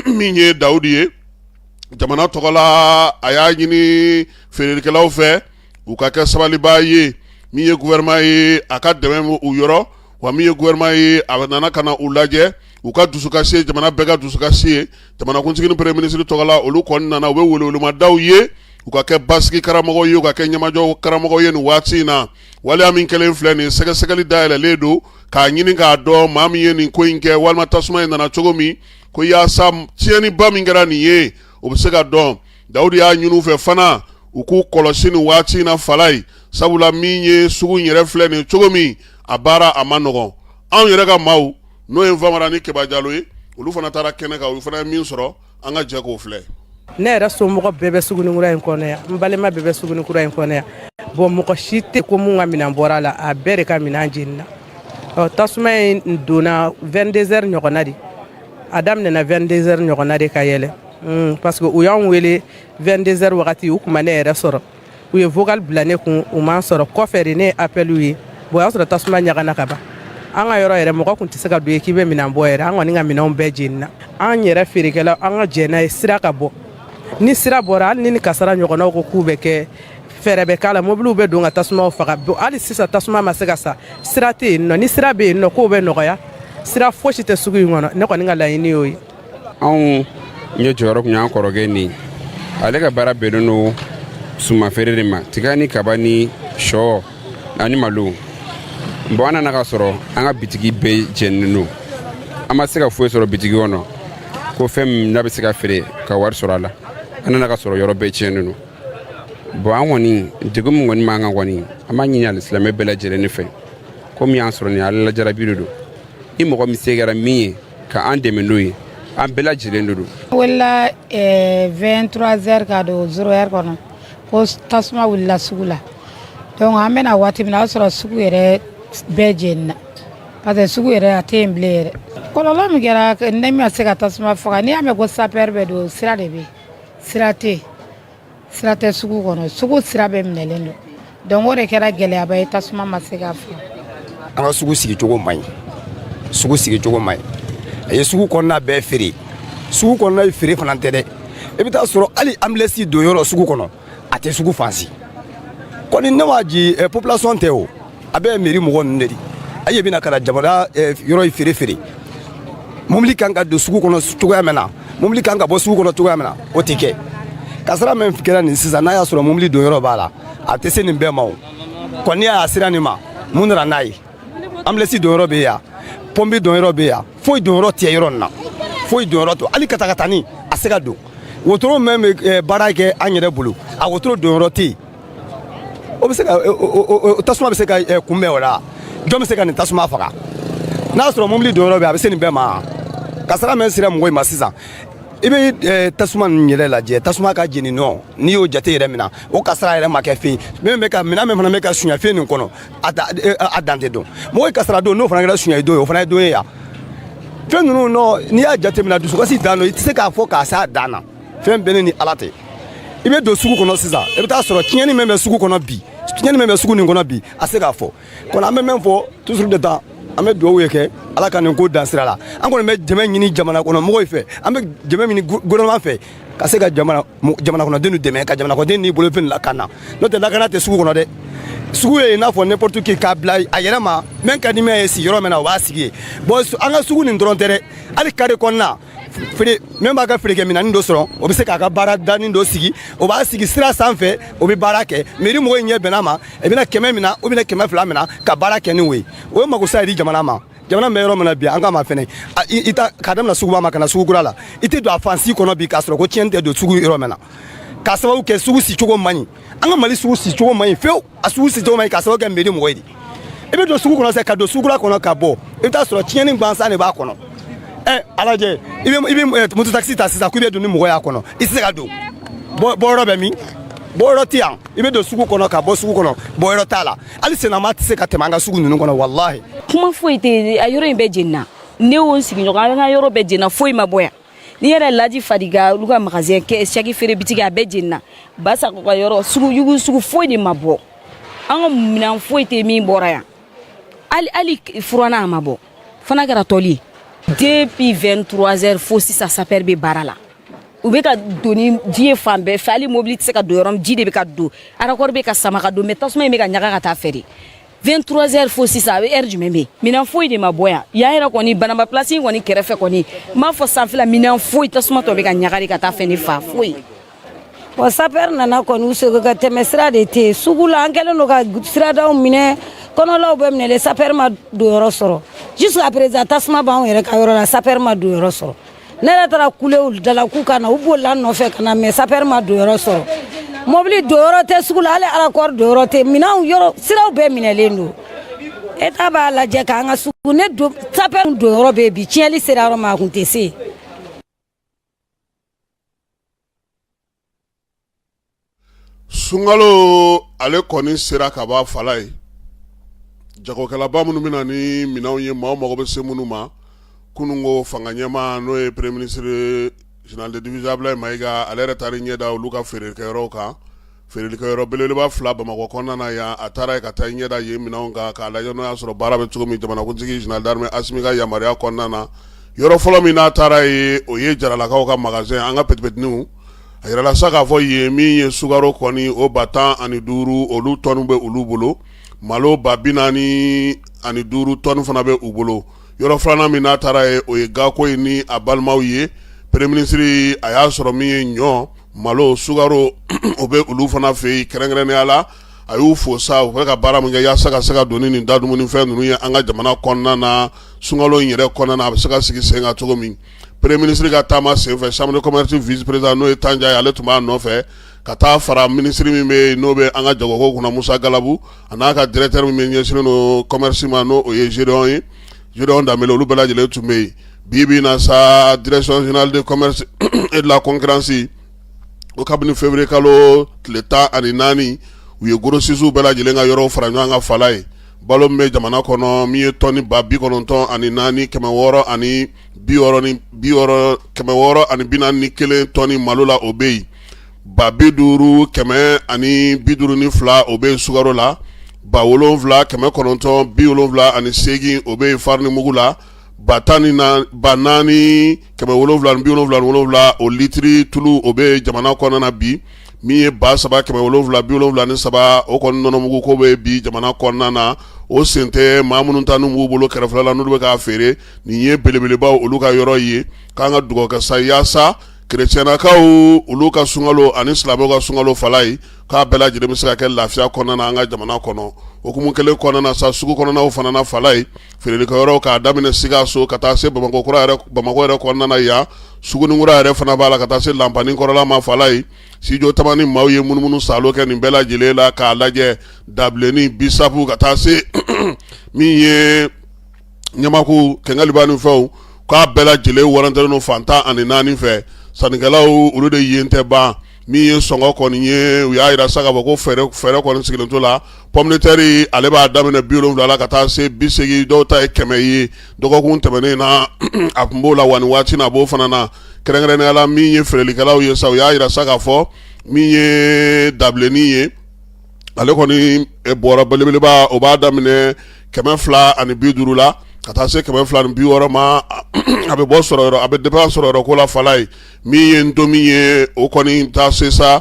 Min ye Dawudi ye jamana tɔgɔ la, a y'a ɲini feerelikɛlaw fɛ u ka kɛ sabalibaa ye. Min ye gouvernement ye, a ka dɛmɛ u yɔrɔ wa. Min ye gouvernement ye, a nana ka na u lajɛ, u ka dusukasi ye jamana bɛɛ ka dusukasi ye. Jamanakuntigi ni premier ministre tɔgɔ la, olu kɔni nana, u bɛ welewelemadaw ye u ka kɛ basigi karamɔgɔ ye, u ka kɛ ɲɛmajɔ karamɔgɔ ye nin waati in na. Waleya min kɛlen filɛ nin, sɛgɛsɛgɛli dayɛlɛlen don k'a ɲini k'a dɔn maa min ye nin ko in kɛ, walima tasuma in nana cogo min, ko yaasa tiɲɛniba min kɛra nin ye, o bɛ se ka dɔn. Dawudi y'a ɲini u fɛ fana u k'u kɔlɔsi nin waati in na, Falayi, sabula min ye sugu in yɛrɛ filɛ nin cogo min, a baara a ma nɔgɔn. Anw yɛrɛ ka maaw, n'o ye Famara ni Keba Jalo ye, olu fana taara kɛnɛ kan, olu fana ye min sɔrɔ, an ka jɛ k'o filɛ. Ne yɛrɛ somɔgɔ bɛɛ bɛ Suguninkura in kɔnɔ yan, n balima bɛɛ bɛ Suguninkura in kɔnɔ yan. Bon, mɔgɔ si tɛ ko mun ka minɛn bɔra a la, a bɛɛ de ka minɛn jenina. Ɔ, tasuma in donna 22 heures ɲɔgɔnna de, a daminɛna 22 heures ɲɔgɔnna de ka yɛlɛ, parce que u y'anw wele 22 heures wagati, u kun ma ne yɛrɛ sɔrɔ. U ye vocal bila ne kun, u m'an sɔrɔ. Kɔfɛ de, ne ye appel ye. Bon, o y'a sɔrɔ tasuma ɲagana ka ban. An ka yɔrɔ yɛrɛ, mɔgɔ kun tɛ se ka don yen k'i bɛ minɛn bɔ yɛrɛ. An kɔni ka minɛnw bɛɛ jenina. An yɛrɛ feerekɛla, an ka jɛn n'a ye sira ka bɔ. Ni sira bɔra, hali ni ni kasara ɲɔgɔnnaw ko k'u bɛ kɛ, fɛɛrɛ bɛ k'a la, mobiliw bɛ don ka tasumaw faga. Hali sisan tasuma ma se ka sa, sira tɛ yen nɔ. Ni sira bɛ yen nɔ, kow bɛ nɔgɔya. Sira fosi tɛ sugu in kɔnɔ. Ne kɔni ka laɲini y'o ye. Anw ye jɔyɔrɔ kun y'an kɔrɔkɛ nin, ale ka baara bɛnnen don suman feere de ma, tiga ni kaba ni sɔ ani malo. Bon, an nana ka sɔrɔ an ka bitigi bɛɛ jɛninen don. An ma se ka foyi sɔrɔ bitigi kɔnɔ ko fɛn min n'a bɛ se ka feere ka wari sɔrɔ a la. An nana ka sɔrɔ yɔrɔ bɛɛ tiɲɛnen don. Bon, an kɔni, degun min kɔni b'an kan kɔni, an b'a ɲini alisilamɛ bɛɛ lajɛlen de fɛ. Ko min y'an sɔrɔ nin, Ala lajarabi de don. Ni mɔgɔ min se kɛra min ye ka an dɛmɛ n'o ye, an bɛɛ lajɛlen de don. Wulila 23 heures ka don 0 heure kɔnɔ ko tasuma wulila sugu la. Donc an bɛna waati min na, o y'a sɔrɔ sugu yɛrɛ bɛɛ jenina, parce que sugu yɛrɛ a tɛ yen bilen yɛrɛ. Kɔlɔlɔ min kɛra, ne ma se ka tasuma faga. N'i y'a mɛn ko sapeur bɛ don, sira de bɛ yen, sira tɛ yen, sira tɛ sugu kɔnɔ, sugu sira bɛɛ minɛlen don. Donc o de kɛra gɛlɛyaba ye, tasuma ma se ka faga. An ka sugu sigicogo man ɲi, sugu sigicogo man ɲi. A ye sugu kɔnɔna bɛɛ feere, sugu kɔnɔna ye feere fana tɛ dɛ. I bɛ taa sɔrɔ hali ambulance don yɔrɔ sugu kɔnɔ, a tɛ sugu fan si kɔni. Ne b'a ji population tɛ o, a bɛ mairie mɔgɔ ninnu de di. A ye bɛna ka na jamana yɔrɔ in feere feere. Mobili kan ka don sugu kɔnɔ cogoya min na, mobili kan ka bɔ sugu kɔnɔ cogoya min na, o tɛ kɛ. Kasara min kɛra nin sisan, n'a y'a sɔrɔ mobili don yɔrɔ b'a la, a tɛ se nin bɛɛ ma. O kɔni y'a sira nin ma, mun nana n'a ye? Ambulance don yɔrɔ bɛ yan, pompe don yɔrɔ bɛ yan, foyi don yɔrɔ tɛ yɔrɔ nin na, foyi don yɔrɔ tɛ. Hali katakatani a se ka don. Wotoro min bɛ baara kɛ an yɛrɛ bolo, a wotoro don yɔrɔ tɛ yen. O bɛ se ka tasuma bɛ se ka kunbɛn o la? Jɔn bɛ se ka nin tasuma faga? N'a sɔrɔ mobili don yɔrɔ bɛ, a bɛ se nin bɛɛ ma. Kasara min sera mɔgɔw ma sisan, i bɛ tasuma ninnu yɛrɛ lajɛ, tasuma ka jeni nɔ, n'i y'o jate yɛrɛ minɛ, o kasara yɛrɛ ma kɛ fɛn min bɛ ka minɛn min fana bɛ ka suɲɛ fɛn nin kɔnɔ, a dan tɛ dɔn. Mɔgɔ ye kasara don, n'o fana kɛra suɲɛ don ye, o fana ye don ye yan. Fɛn ninnu nɔ, n'i y'a jateminɛ, dusukasi dan don. I tɛ se k'a fɔ k'a s'a dan na. Fɛn bɛɛ ne ni Ala tɛ. I bɛ don sugu kɔnɔ sisan, i bɛ taa sɔrɔ tiɲɛni min bɛ sugu kɔnɔ bi, tiɲɛni min bɛ sugu nin kɔnɔ bi, a se k'a fɔ kɔni. An bɛ min fɔ toujours de temps, an bɛ dugawu ye kɛ Ala ka nin ko dan sira la. An kɔni bɛ dɛmɛ ɲini jamana kɔnɔ mɔgɔw fɛ, an bɛ dɛmɛ ɲini gouvernement fɛ ka se ka jamana kɔnɔdenw dɛmɛ, ka jamana kɔnɔden n'i bolofɛn lakana. N'o tɛ, lakana tɛ sugu kɔnɔ dɛ. Sugu ye i n'a fɔ n'importe qui, k'a bila a yɛrɛ ma. Min ka di min ye sigiyɔrɔ min na, o b'a sigi yen. Bon, an ka sugu nin dɔrɔn tɛ dɛ, hali carré kɔnɔna feere, min b'a ka feerekɛminɛnin dɔ sɔrɔ, o bɛ se k'a ka baaradanin dɔ sigi, o b'a sigi sira sanfɛ, o bɛ baara kɛ. Mairie mɔgɔw ɲɛ bɛn'a ma, i bɛna 100 minɛ, ou bien 200 minɛ ka baara kɛ ni o ye. O ye makosa ye di jamana ma. Jamana bɛ yɔrɔ min na bi, an k'a ma fɛnɛ, i ta k'a daminɛ suguba ma ka na sugu kura la, i tɛ don a fan si kɔnɔ bi k'a sɔrɔ ko tiɲɛni tɛ don sugu yɔrɔ min na, k'a sababu kɛ sugu sicogo man ɲi. An ka Mali sugu sicogo man ɲi fewu. A sugu sicogo man ɲi k'a sababu kɛ mairie mɔgɔ ye de. I bɛ don sugu kɔnɔ sisan, ka don sugu kura kɔnɔ ka bɔ, i bɛ taa sɔrɔ tiɲɛni gansan de b'a kɔnɔ. Ɛ, a lajɛ, i bɛ moto taxi ta sisan k'i bɛ don ni mɔgɔ y'a kɔnɔ, i tɛ se ka don. Bɔyɔrɔ bɛ min? Bɔyɔrɔ tɛ yan. I bɛ don sugu kɔnɔ ka bɔ sugu kɔnɔ, bɔyɔrɔ t'a la. Hali sennama tɛ se ka tɛmɛ an ka sugu ninnu kɔnɔ, walahi. Kuma foyi tɛ, a yɔrɔ in bɛɛ jenina. Ne y'o n sigiɲɔgɔn, an ka yɔrɔ bɛɛ jenina, foyi ma bɔ yan. Ni yɛrɛ Laji Fadiga, olu ka magasin kɛ saki feere bitigi, a bɛɛ jenina. Basako ka yɔrɔ, sugu yugu sugu, foyi de ma bɔ. An ka minɛn foyi tɛ min bɔra yan. Hali furanna, a ma bɔ fana, kɛra tɔli ye. Depuis 23 heures fo sisan, sapeur bɛ baara la, u bɛ ka don ni ji ye fan bɛɛ fɛ. Hali mobili tɛ se ka don yɔrɔ min, ji de bɛ ka don, raccord bɛ ka sama ka don, mais tasuma in bɛ ka ɲaga ka taa fɛ de. 23 heures fo sisan, a bɛ heure jumɛn? Bɛ minɛn foyi de ma bɔ yan. Yan yɛrɛ kɔni, Banamba place in kɔni kɛrɛfɛ kɔni, n b'a fɔ sanfɛla, minɛn foyi, tasuma tɔ bɛ ka ɲaga de ka taa fɛ. Ne fa foyi. Bon, sapeur nana kɔni, u sego ka tɛmɛ sira de tɛ yen sugu la. An kɛlen don ka siradaw minɛ, kɔnɔlaw bɛɛ minɛlen, sapeur ma don yɔrɔ sɔrɔ. Jusqu'à présent, tasuma b'anw yɛrɛ ka yɔrɔ la, sapeur ma don yɔrɔ sɔrɔ. Ne yɛrɛ taara kulew da la k'u ka na, u bolila n nɔfɛ ka na, mais sapeur ma don yɔrɔ sɔrɔ. Mobili don yɔrɔ tɛ sugu la, hali raccord don yɔrɔ tɛ. Minɛnw yɔrɔ, siraw bɛɛ minɛlen don. État b'a lajɛ k'an ka sugu ne don, sapeur don yɔrɔ bɛ bi. Tiɲɛli sera yɔrɔ ma, a kun tɛ se. Sunkalo ale kɔni sera ka ban fala ye. Jagokɛlaba minnu bɛ na ni minɛnw ye, maaw mago bɛ se minnu ma, kununko fanga ɲɛmaa, n'o ye premier ministre général de division Abdoulaye Maïga, ale yɛrɛ taara ɲɛ da olu ka feerekɛyɔrɔw kan. Feerelikɛyɔrɔ belebeleba fila Bamakɔ kɔnɔna na yan, a taara yen ka taa ɲɛ da yen minɛnw kan k'a lajɛ n'o y'a sɔrɔ baara bɛ cogo min, jamanakuntigi général d'armée Assimi ka yamaruya kɔnɔna na. Yɔrɔ fɔlɔ min n'a taara yen, o ye Jaralakaw ka magasin, an ka petipetiniw. A yirala sa k'a fɔ yen, min ye sukaro kɔni, o 15 000, olu tɔni bɛ olu bolo. Malo 45 000 tɔni fana bɛ u bolo. Yɔrɔ filanan min n'a taara yen, o ye Gako ye ni a balimaw ye. Premier ministre a y'a sɔrɔ min ye ɲɔ, malo, sukaro, o bɛ olu fana fɛ yen. Kɛrɛnkɛrɛnnenya la, a y'u fo sa, u bɛ ka baara min kɛ yaasa ka se ka don ni nin da dumunifɛn ninnu ye an ka jamana kɔnɔna na, sunkalo in yɛrɛ kɔnɔna na, a bɛ se ka sigi sen kan cogo min. Premier ministre ka taama senfɛ, chambre de commerce vice président, n'o ye Tanja ye, ale tun b'a nɔfɛ ka taa fara minisiri min bɛ yen, n'o bɛ an ka jagoko kunna, Musa Galabu, a n'a ka directeur min bɛ ɲɛsinnen don commerce ma, n'o o ye Gédéon ye, Gédéon Danbele, olu bɛɛ lajɛlen tun bɛ yen. Bi bi in na sa, direction générale de commerce et de la concurrence, o kabini février kalo tile 14, u ye grossistes bɛɛ lajɛlen ka yɔrɔw fara ɲɔgɔn kan fala ye. Balo min bɛ jamana kɔnɔ, min ye tɔni 94 660 641 tɔni malo la, o bɛ yen. 5.152, o bɛ yen sukaro la. 7.978, o bɛ yen farini mugu la. Ba tan ni ba naani kɛmɛ wolonwula ni 77, o litiri tulu, o bɛ jamana kɔnɔna na bi. Min ye 3.773, o kɔni nɔnɔmugu ko bɛ bi jamana kɔnɔna na. O sen tɛ maa minnu ta n'u b'u bolo kɛrɛfɛla la, n'olu bɛ k'a feere. Nin ye belebelebaw olu ka yɔrɔ ye. K'an ka dugawu kɛ sa yaasa kerecɛnnakaw olu ka sunkalo ani silamɛw ka sunkalo fala ye, k'a bɛɛ lajɛlen bɛ se ka kɛ lafiya kɔnɔna na an ka jamana kɔnɔ. O hukumu kelen kɔnɔna na sa, sugu kɔnɔnaw fana na fala ye, feerelikɛyɔrɔw k'a daminɛ Sikaso ka taa se Bamakɔ kura yɛrɛ, Bamakɔ yɛrɛ kɔnɔna na yan, Suguninkura yɛrɛ fana b'a la, ka taa se Lanpanin kɔrɔla ma fala ye. Studio Tamani maaw ye munumunu saalo kɛ nin bɛɛ lajɛlen la k'a lajɛ, dabilenni, bisapu, ka taa se min ye ɲamaku, kɛnkɛliba ni fɛnw, k'a bɛɛ lajɛlen warantelen don fan 14 fɛ. Sannikɛlaw olu de yen tɛ ban. Min ye sɔngɔ kɔni ye, u y'a jira sa k'a fɔ ko fɛɛrɛ kɔni sigilen t'o la. Pomme de terre, ale b'a daminɛ 70 la ka taa se 80, dɔw ta ye 100 ye. Dɔgɔkun tɛmɛnen na, a tun b'o la, wa nin waati na, a b'o fana na. Kɛrɛnkɛrɛnnenya la, min ye feerelikɛlaw ye sa, u y'a jira sa k'a fɔ min ye dabilennin ye, ale kɔni bɔrɔ belebeleba, o b'a daminɛ 250 la ka taa se 260 ma. A bɛ bɔ sɔrɔ yɔrɔ, a bɛ dépend sɔrɔ yɔrɔ ko la. Fala ye min ye ntomi ye, o kɔni taa se sa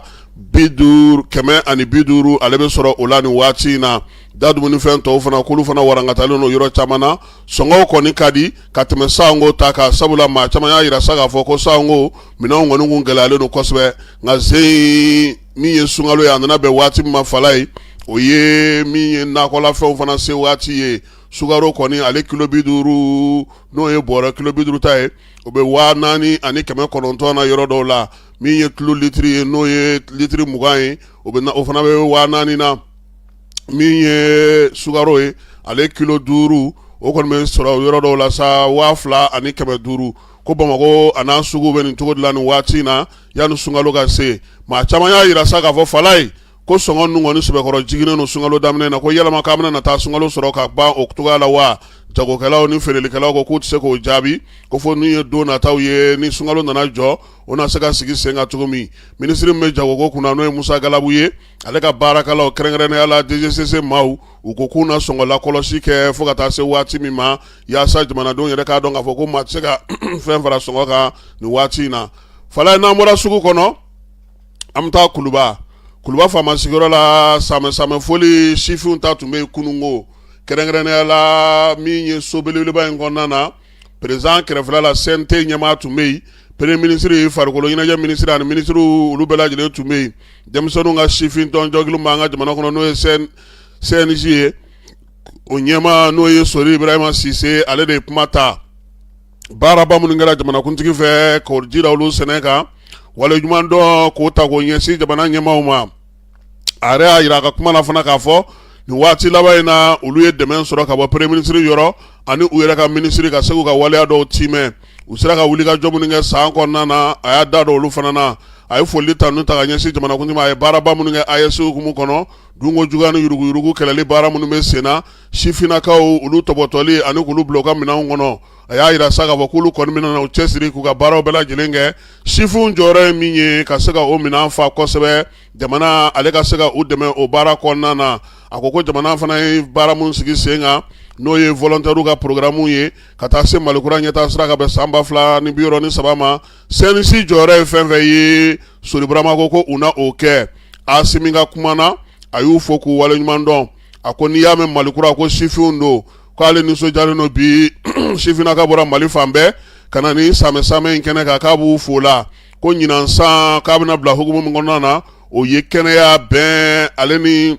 50, 150, ale bɛ sɔrɔ o la nin waati in na. Da dumunifɛn tɔw fana, k'olu fana warankatalen don yɔrɔ caman na. Sɔngɔw kɔni ka di ka tɛmɛ sango ta kan, sabula maa caman y'a jira sa k'a fɔ ko sango minɛnw kɔni kun gɛlɛyalen don kosɛbɛ. Nka sen min ye sunkalo ye, a nana bɛn waati min ma, fala ye, o ye min ye nakɔlafɛnw fana se waati ye. Sukaro kɔni, ale kilo 50, n'o ye bɔrɔ kilo 50 ta ye, o bɛ 4900 na yɔrɔ dɔw la. Min ye tulu litiri ye, n'o ye litiri 20 ye, o bɛ o fana bɛ 4000 na. Min ye sukaro ye, ale kilo 5, o kɔni bɛ sɔrɔ yɔrɔ dɔw la sa 2500. Ko Bamakɔ a n'a sugu bɛ nin cogo de la nin waati in na, yanni sunkalo ka se. Maa caman y'a jira sa k'a fɔ, fala ye, ko sɔngɔ ninnu kɔni sɛbɛkɔrɔ jiginnen don sunkalo daminɛ na, ko yalama k'an bɛna na taa sunkalo sɔrɔ ka ban o cogoya la wa? Jagokɛlaw ni feerelikɛlaw ko k'u tɛ se k'o jaabi, ko fo n'u ye don nataw ye, ni sunkalo nana jɔ, o na se ka sigi sen kan cogo min. Minisiri min bɛ jagoko kunna, n'o ye Musa Galabu ye, ale ka baarakɛlaw, kɛrɛnkɛrɛnnenya la DGCC maaw, u ko k'u na sɔngɔ lakɔlɔsi kɛ fo ka taa se waati min ma, yaasa jamanadenw yɛrɛ k'a dɔn k'a fɔ ko maa tɛ se ka fɛn fara sɔngɔ kan nin waati in na. Fala, n'an bɔra sugu kɔnɔ, an bɛ taa Kuluba. Kuluba faama sigiyɔrɔ la, samɛ samɛ foli sifinw ta tun bɛ yen kununko, kɛrɛnkɛrɛnnenya la min ye so belebeleba in kɔnɔna na, président kɛrɛfɛla la, CNT ɲɛmaa tun bɛ yen, premier ministre, farikolo ɲɛnajɛ minisiri ani minisiriw, olu bɛɛ lajɛlen tun bɛ yen. Denmisɛnninw ka sifin tɔn jɔkulu b'an ka jamana kɔnɔ, n'o ye CNJ ye, o ɲɛmaa, n'o ye Sori Ibrahima Sise, ale de ye kuma ta. Baaraba minnu kɛra jamanakuntigi fɛ k'o jira olu sɛnɛ kan, waleɲuman dɔn k'o ta k'o ɲɛsin jamana ɲɛmaaw ma. A yɛrɛ y'a jira a ka kuma na fana k'a fɔ nin waati laban in na, olu ye dɛmɛ sɔrɔ ka bɔ premier ministre yɔrɔ ani u yɛrɛ ka minisiri, ka se k'u ka waleya dɔw tiimɛ. U sera ka wulikajɔ minnu kɛ san kɔnɔna na, a y'a da don olu fana na. A ye foli tanu ta ka ɲɛsin jamanakuntigi ma, a ye baaraba minnu kɛ AES hukumu kɔnɔ, dunko juguya ni yuruguyurugu kɛlɛli baara minnu bɛ sen na, sifinnakaw olu tɔbɔtɔli ani k'olu bila u ka minɛnw kɔnɔ. A y'a jira sa k'a fɔ k'olu kɔni bɛna na u cɛsiri k'u ka baaraw bɛɛ lajɛlen kɛ. Sifinw jɔyɔrɔ ye min ye, ka se ka o minɛn fa kosɛbɛ, jamana ale ka se ka u dɛmɛ o baara kɔnɔna na. A ko ko jamana fana ye baara min sigi sen kan, n'o ye volontaires ka programme ye, ka taa se Malikura ɲɛtaa sira ka bɛn san 2063 ma, CNJ jɔyɔrɔ ye fɛn fɛn ye, Sori Burama ko ko u na o kɛ. Asimi ka kuma na, a y'u fo k'u waleɲuman dɔn. A ko n'i y'a mɛn Malikura, ko sifinw don, k'ale nisɔndiyalen don bi, sifinnaka bɔra Mali fan bɛɛ ka na ni samɛ samɛ in kɛnɛ kan, k'a b'u fo la. Ko ɲinan san, k'a bɛna bila hukumu min kɔnɔna na, o ye kɛnɛya, bɛn, ale ni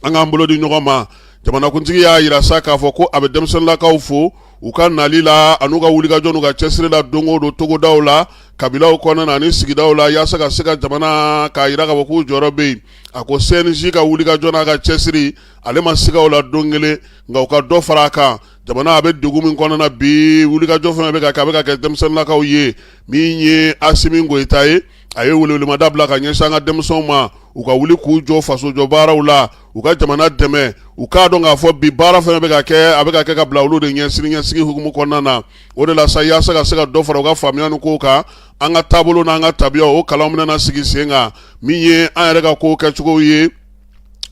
an k'an bolo di ɲɔgɔn ma. Jamanakuntigi y'a jira sa k'a fɔ ko a bɛ denmisɛnninlakaw fo u ka nali la an'u ka wulikajɔ n'u ka cɛsiri la don o don togodaw la, kabilaw kɔnɔna na ani sigidaw la, yaasa ka se ka jamana k'a jira k'a fɔ k'u jɔyɔrɔ bɛ yen. A ko CNJ ka wulikajɔ n'a ka cɛsiri, ale ma siga o la don kelen, nka u ka dɔ fara a kan. Jamana a bɛ degun min kɔnɔna na bi, wulikajɔ fɛn bɛ ka kɛ, a bɛ ka kɛ denmisɛnninlakaw ye. Min ye Asimi Goyita ye, a ye welewelemada bila ka ɲɛsin an ka denmisɛnw ma, u ka wuli k'u jɔ fasojɔ baaraw la, u ka jamana dɛmɛ. U k'a dɔn k'a fɔ bi baara fɛn bɛ ka kɛ, a bɛ ka kɛ ka bila olu de ɲɛ siniɲɛsigi hukumu kɔnɔna na. O de la sa, yaasa ka se ka dɔ fara u ka faamuya ni kow kan, an ka taabolo n'an ka tabiya, o kalan bɛna sigi sen kan. Min ye an yɛrɛ ka kow kɛcogo ye,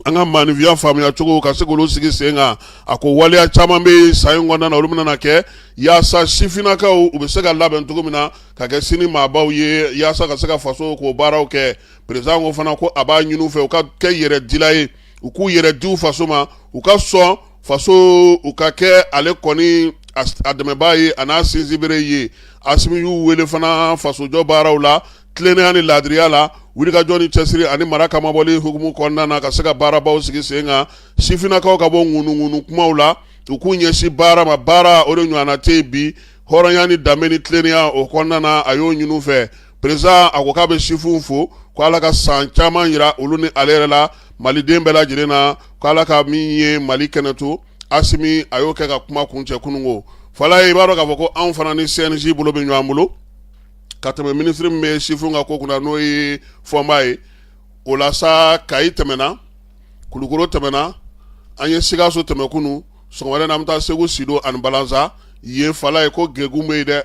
an ka maaninfinya faamuya cogo, ka se k'olu sigi sen kan. A ko waleya caman bɛ san in kɔnɔna na, olu bɛna kɛ yaasa sifinnakaw u bɛ se ka labɛn cogo min na ka kɛ sini maabaw ye, yaasa ka se ka faso k'o baaraw kɛ. Président ko fana ko a b'a ɲini u fɛ, u ka kɛ yɛrɛdila ye, u k'u yɛrɛ di u faso ma, u ka sɔn faso, u ka kɛ ale kɔni a dɛmɛbaa ye, a n'a sinsinbere ye. Asimi y'u wele fana fasojɔ baaraw la, tilennenya ni laadiriya la, wulikajɔ ni cɛsiri ani mara kamabɔli hukumu kɔnɔna na, ka se ka baarabaw sigi sen kan. Sifinnakaw ka bɔ ŋunuŋunu kumaw la, u k'u ɲɛsin baara ma, baara o de ɲɔgɔnna tɛ yen bi, hɔrɔnya ni danbe ni tilennenya o kɔnɔna na, a y'o ɲini u fɛ. Président a ko k'a bɛ sifinw fo, ko Ala ka san caman jira olu ni ale yɛrɛ la, maliden bɛɛ lajɛlen na, ko Ala ka min ye Mali kɛnɛ to. Asimi a y'o kɛ ka kuma kuncɛ kununko. Fala ye, i b'a dɔn k'a fɔ ko anw fana ni CNJ bolo bɛ ɲɔgɔn bolo. ka tɛmɛ minisiri min bɛ sifinw ka ko kunna n'o ye Fɔnba ye. O la sa, Kayi tɛmɛna, Kulukoro tɛmɛna, an ye Sikaso tɛmɛ kunun. Sɔgɔmada in na, an bɛ taa Segu Sido ani Balansa yen. Falaye ko degun bɛ yen dɛ,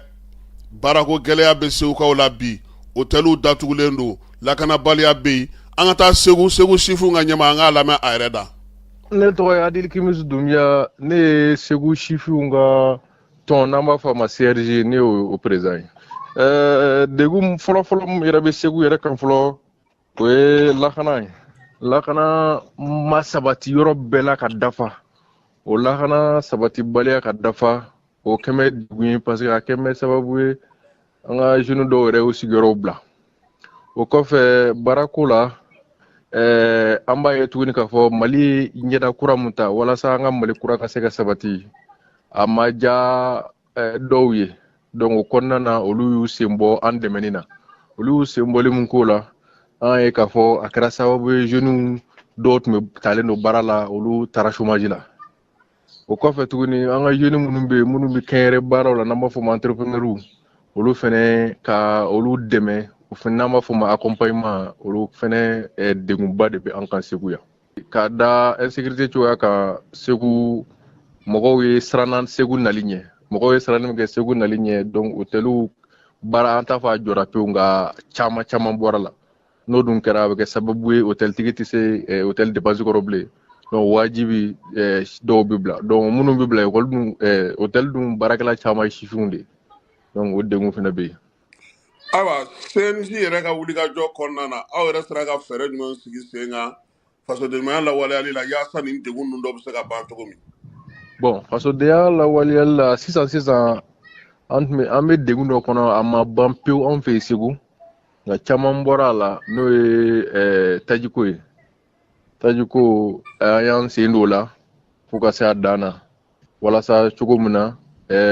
baarako gɛlɛya bɛ Segukaw la bi, hôteliw datugulen don, lakanabaliya bɛ yen. An ka taa Segu, Segu sifinw ka ɲɛmaa, an k'a lamɛn a yɛrɛ da. Ne tɔgɔ ye Adili Kimisu Dunbiya, ne ye Segu sifinw ka tɔn n'an b'a fɔ a ma CRG, ne y'o président ye. Degun fɔlɔfɔlɔ min yɛrɛ bɛ Segu yɛrɛ kan fɔlɔ, o ye lakana ye. Lakana ma sabati yɔrɔ bɛɛ la ka dafa. O lakana sabatibaliya ka dafa, o kɛn bɛ degun ye, parce que a kɛn bɛ sababu ye an ka jeunes dɔw yɛrɛ y'u sigiyɔrɔw bila. O kɔfɛ, baarako la, an b'a ye tuguni k'a fɔ Mali ye ɲɛda kura mun ta walasa an ka Mali kura ka se ka sabati, a ma diya dɔw ye. Donc o kɔnɔna na, olu y'u sen bɔ an dɛmɛni na. Olu y'u sen bɔli mun k'o la, an ye k'a fɔ a kɛra sababu ye jeunes dɔw tun bɛ talen don baara la, olu taara chômage la. O kɔfɛ tuguni, an ka jeunes minnu bɛ yen, minnu bɛ kɛnyɛrɛ baaraw la, n'an b'a fɔ ma entrepreneurs, olu fɛnɛ ka olu dɛmɛ, o fɛnɛ n'an b'a fɔ ma accompagnement, olu fɛnɛ degunba de bɛ an kan Segu yan. Ka da insécurité cogoya kan Segu, mɔgɔw ye siranna Segu nali ɲɛ, mɔgɔw ye siranni min kɛ Segu nali ɲɛ. Donc hôteliw baara, an t'a fɔ a jɔra pewu, nka caman caman bɔra la. N'o dun kɛra, a bɛ kɛ sababu ye hôteltigi tɛ se hôtel dépense kɔrɔ bilen. Donc wajibi dɔw bɛ bila. Donc minnu bɛ bila, école dun, hôtel dun baarakɛla caman ye sifinw de ye. Donc o degun fana bɛ yen. Ayiwa, CNJ yɛrɛ ka wulikajɔ kɔnɔna na, aw yɛrɛ sera ka fɛɛrɛ jumɛn sigi sen kan fasodenɲumanya lawaleyali la, yaasa nin degun ninnu dɔ bɛ se ka ban cogo min? Bon, fasodenya lawaleyali la, sisan sisan an tun bɛ, an bɛ degun dɔ kɔnɔ, a ma ban pewu anw fɛ yen Segu, nka caman bɔra a la, n'o ye tajiko ye. Tajiko, an y'an sen don o la fo ka se a dan na, walasa cogo min na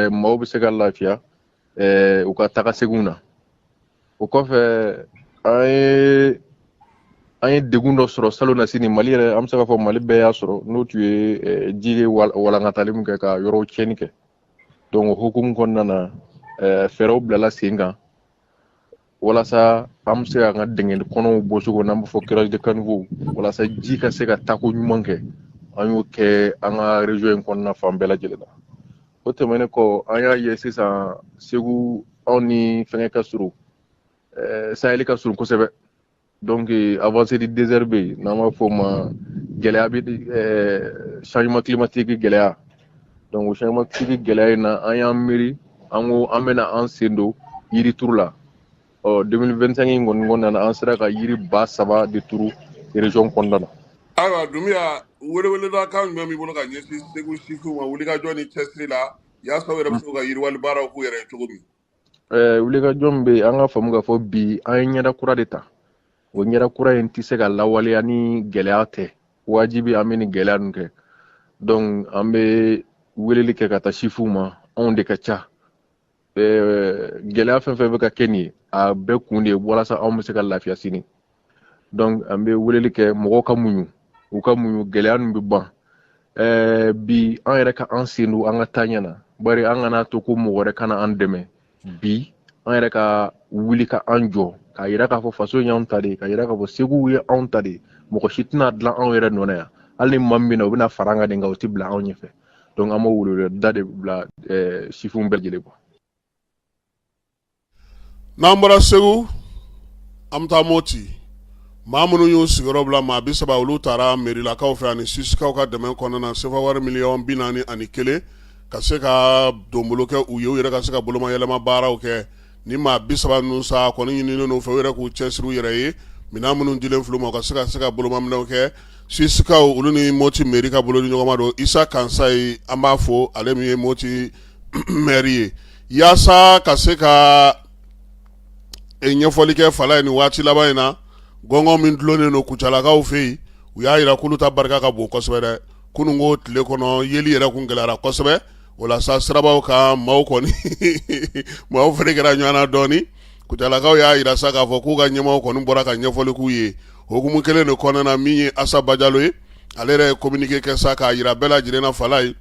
maaw bɛ se ka lafiya u ka taga seginw na. O kɔfɛ, an ye degun dɔ sɔrɔ salon na sini, Mali yɛrɛ, an bɛ se k'a fɔ Mali bɛɛ y'a sɔrɔ, n'o tun ye ji ye walankatali min kɛ ka yɔrɔw tiɲɛni kɛ. Donc o hukumu kɔnɔna na, fɛɛrɛw bilala sen kan walasa an bɛ se k'an ka dingɛ kɔnɔw bɔ cogo, n'an b'a fɔ curage de caniveau, walasa ji ka se ka taako ɲuman kɛ. An y'o kɛ an ka région in kɔnɔna fan bɛɛ lajɛlen na. O tɛmɛnen kɔ, an y'a ye sisan Segu, anw ni fɛngɛ ka surun, Sahel ka surun kosɛbɛ. Donc avancée du désert bɛ yen, n'an b'a fɔ o ma gɛlɛya bɛ changement climatique gɛlɛya. Donc o changement climatique gɛlɛya in na, an y'an miiri, an ko an bɛna an sen don yiri turu la. Ɔ 2025 in kɔni kɔnɔna na, an sera ka yiri 3000 de turu région kɔnɔna na. Ayiwa Dunbiya, weleweleda kan jumɛn b'i bolo ka ɲɛsin Segu sifinw ma wulikajɔ ni cɛsiri la, yaasa u yɛrɛ bɛ se ka yiriwali baaraw k'u yɛrɛ ye cogo min? Wulikajɔ min bɛ yen, an ka faamu k'a fɔ bi an ye ɲɛda kura de ta. O ɲɛda kura in tɛ se ka lawaleya ni gɛlɛya tɛ. Wajibi an bɛ nin gɛlɛya ninnu kɛ. Donc an bɛ weleli kɛ ka taa sifinw ma, anw de ka ca. Gɛlɛya fɛn fɛn bɛ ka kɛ nin ye, a bɛɛ kun de ye walasa anw bɛ se ka lafiya sini. Donc an bɛ weleli kɛ mɔgɔw ka muɲu, u ka muɲu, gɛlɛya ninnu bɛ ban. Bi an yɛrɛ ka an sen don an ka taaɲɛ na, bari an kana to ko mɔgɔ wɛrɛ kana an dɛmɛ. Bi an yɛrɛ ka wuli ka an jɔ k'a yira k'a fɔ faso in y'anw ta de ye, k'a yira k'a fɔ Segu ye anw ta de ye. Mɔgɔ si tɛna dilan anw yɛrɛ nɔ na yan. Hali ni maa min bɛ na, o bɛna fara an kan de, nka o tɛ bila anw ɲɛfɛ. Donc an b'o weleweleda de bila sifinw bɛɛ lajɛlen. N'an bɔra Segu, an bɛ taa Moti. Maa minnu y'u sigiyɔrɔ bila, maa 30, olu taara merilakaw fɛ ani sisikaw ka dɛmɛ kɔnɔna na, sefa wari miliyɔn 41, ka se ka donbolo kɛ u ye, u yɛrɛ ka se ka bolomayɛlɛma baaraw kɛ. Ni maa 30 ninnu sa kɔni ɲininen u fɛ, u yɛrɛ k'u cɛsiri u yɛrɛ ye. Minɛn minnu dilen filɛ u ma, u ka se ka bolomaminɛw kɛ. Sisikaw, olu ni Moti mairie ka bolo ni ɲɔgɔnma don. Isa Kansayi, an b'a fo, ale min ye Moti maire ye, yaasa ka se ka ɲɛfɔli kɛ Falaye nin waati laban in na, gɔngɔn min dulonnen don Kucalakaw fɛ yen, u y'a jira k'olu ta barika ka bon kosɛbɛ dɛ. Kunun ko tile kɔnɔ, yeli yɛrɛ kun gɛlɛyara kosɛbɛ. O la sa, sirabaw kan, maaw kɔni, maaw fana kɛra ɲɔgɔn na dɔɔnin. Kucalakaw y'a jira sa k'a fɔ k'u ka ɲɛmaaw kɔni bɔra ka ɲɛfɔli k'u ye. Hukumu kelen de kɔnɔna na, min ye Asa Bajalo ye, ale yɛrɛ ye communiqué kɛ sa k'a jira bɛɛ lajɛlen na Falaye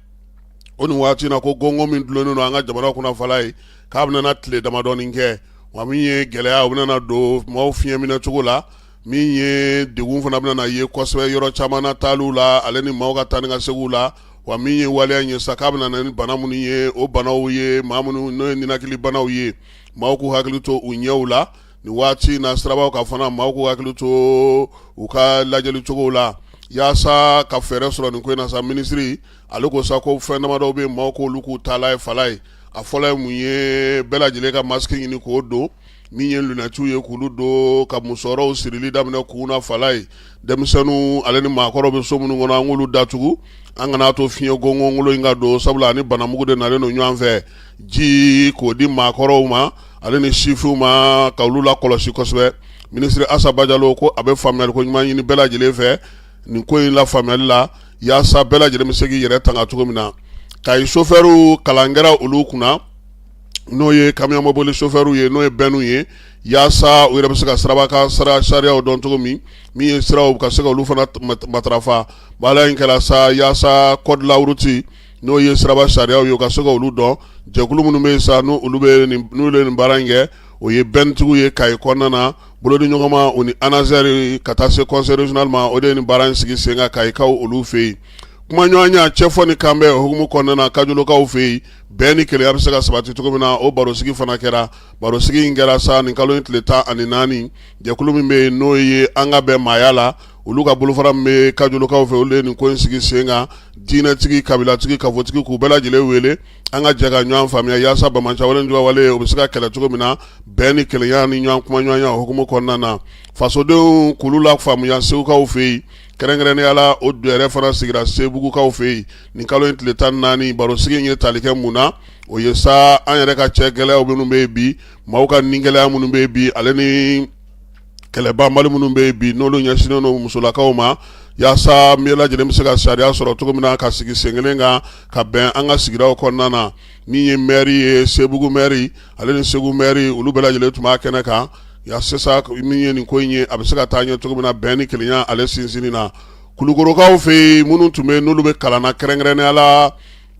o nin waati na, ko gɔngɔn min dulonnen don an ka jamana kunna Falaye, k'a bɛna tile damadɔnin kɛ. Wa min ye gɛlɛya o bɛna don maaw fiɲɛ minɛ cogo la, min ye degun fana bɛna ye kosɛbɛ yɔrɔ caman na taaliw la, ale ni maaw ka taa ni ka seginw la. Wa min ye waleya in ye sa, k'a bɛna na ni bana minnu ye, o banaw ye maa minnu n'o ye ninakili banaw ye, maaw k'u hakili to u ɲɛw la nin waati in na. Sirabaw kan fana, maaw k'u hakili to u ka lajɛli cogow la yaasa ka fɛɛrɛ sɔrɔ nin ko in na sa. Minisiri ale ko sa ko fɛn damadɔw bɛ maaw k'olu k'u taala ye fala ye. A fɔlɔ ye mun ye? Bɛɛ lajɛlen ka masque ɲini k'o don, min ye lunɛtiw ye k'olu don, ka musɔrɔw sirili daminɛ kun na fala ye. Denmisɛnninw ale ni maakɔrɔw bɛ so minnu kɔnɔ, an k'olu datugu, an kana to fiɲɛ gɔngɔngolo in ka don, sabula ani banamugu de nalen don ɲɔgɔn fɛ. Ji k'o di maakɔrɔw ma ale ni sifinw ma, ka olu lakɔlɔsi kosɛbɛ. Minisiri Asa Bajalo ko a bɛ faamuyali ko ɲuman ɲini bɛɛ lajɛlen fɛ nin ko in la faamuyali la, yaasa bɛɛ lajɛlen bɛ se k'i yɛrɛ tanga cogo min na. Kayi sofɛriw, kalan kɛra olu kunna, n'o ye kamiyɔn mobili sofɛriw ye, n'o ye bɛnw ye, yaasa u yɛrɛ bɛ se ka siraba kan sira sariyaw dɔn cogo min, min ye siraw ka se ka olu fana matarafa. Baara in kɛra sa yaasa code de la route, n'o ye siraba sariyaw ye, u ka se ka olu dɔn. Jɛkulu minnu bɛ yen sa, n'olu bɛ n'u ye nin baara in kɛ, o ye bɛntigiw ye Kayi kɔnɔna na, bolodi ɲɔgɔnma u ni ANASER ka taa se conseil régional ma, o de ye nin baara in sigi sen kan Kayikaw olu fɛ yen. Kumaɲɔgɔnya, cɛfɔ ni kanbɛn o hukumu kɔnɔna na Kajolokaw fɛ yen, bɛn ni kelenya bɛ se ka sabati cogo min na, o barosigi fana kɛra. Barosigi in kɛra sa nin kalo in tile 14. Jɛkulu min bɛ yen, n'o ye an ka bɛn maaya la, olu ka bolofara min bɛ Kajolokaw fɛ, olu ye nin ko in sigi sen kan. Diinɛtigi, kabilatigi, kafotigi, k'u bɛɛ lajɛlen wele, an ka jɛ ka ɲɔgɔn faamuya yaasa banbaanciya wale juguya o bɛ se ka kɛlɛ cogo min na, bɛn ni kelenya ni ɲɔgɔn kumaɲɔgɔnya o hukumu kɔnɔna na. Fasodenw k'olu la faamuya Segukaw fɛ yen, kɛrɛnkɛrɛnnenya la, o yɛrɛ fana sigira Sebugukaw fɛ yen nin kalo in tile 14. Barosigi in ye tali kɛ mun na? O ye sa an yɛrɛ ka cɛ gɛlɛyaw minnu bɛ yen bi, maaw ka ni gɛlɛya minnu bɛ yen bi, ale ni kɛlɛbanbali minnu bɛ yen bi, n'olu ɲɛsinnen don musolakaw ma, yaasa bɛɛ lajɛlen bɛ se ka sariya sɔrɔ cogo min na ka sigi sen kelen kan ka bɛn an ka sigidaw kɔnɔna na. Min ye mɛri ye, Sebugu mɛri ale ni Segu mɛri, olu bɛɛ lajɛlen tun b'a kɛnɛ kan yaasa min ye nin ko in ye, a bɛ se ka taa ɲɛ cogo min na, bɛn ni kelenya ale sinsinni na. Kulukorokaw fɛ yen, minnu tun bɛ n'olu bɛ kalan na, kɛrɛnkɛrɛnnenya la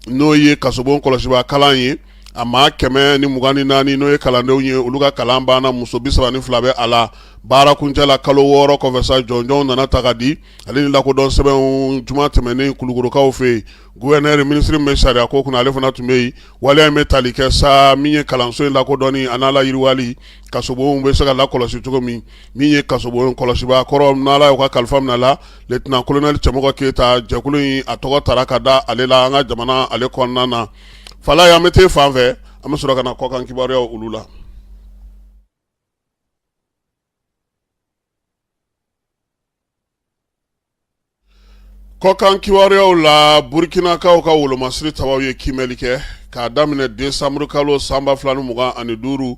n'o ye kasobon kɔlɔsibaa kalan ye, a maa 124, n'o ye kalandenw ye, olu ka kalan banna. Muso 32 bɛ a la. Baara kuncɛ la kalo 6 kɔfɛ sa, jɔnjɔnw nana ta ka di ale ni lakodɔn sɛbɛnw juma tɛmɛnen Kulukorokaw fɛ yen. Gouverneur, minisiri min bɛ sariya ko kunna, ale fana tun bɛ yen. Waleya in bɛ tali kɛ sa min ye kalanso in lakodɔnni a n'a layiriwali, kasobonw bɛ se ka lakɔlɔsi cogo min. Min ye kasobon kɔlɔsibaa kɔrɔ, n'Ala y'o ka kalifa minɛ la, lieutenant colonel Cɛmɔgɔ Keyita, jɛkulu in a tɔgɔ tara ka da ale la an ka jamana ale kɔnɔna na. Falaye, an bɛ t'e fan fɛ, an bɛ sɔrɔ ka na kɔkan kibaruyaw olu la. Kɔkan kibaruyaw la, Burukinakaw ka wolomasiri tabaw ye kiimɛli kɛ k'a daminɛ décembre kalo san 2025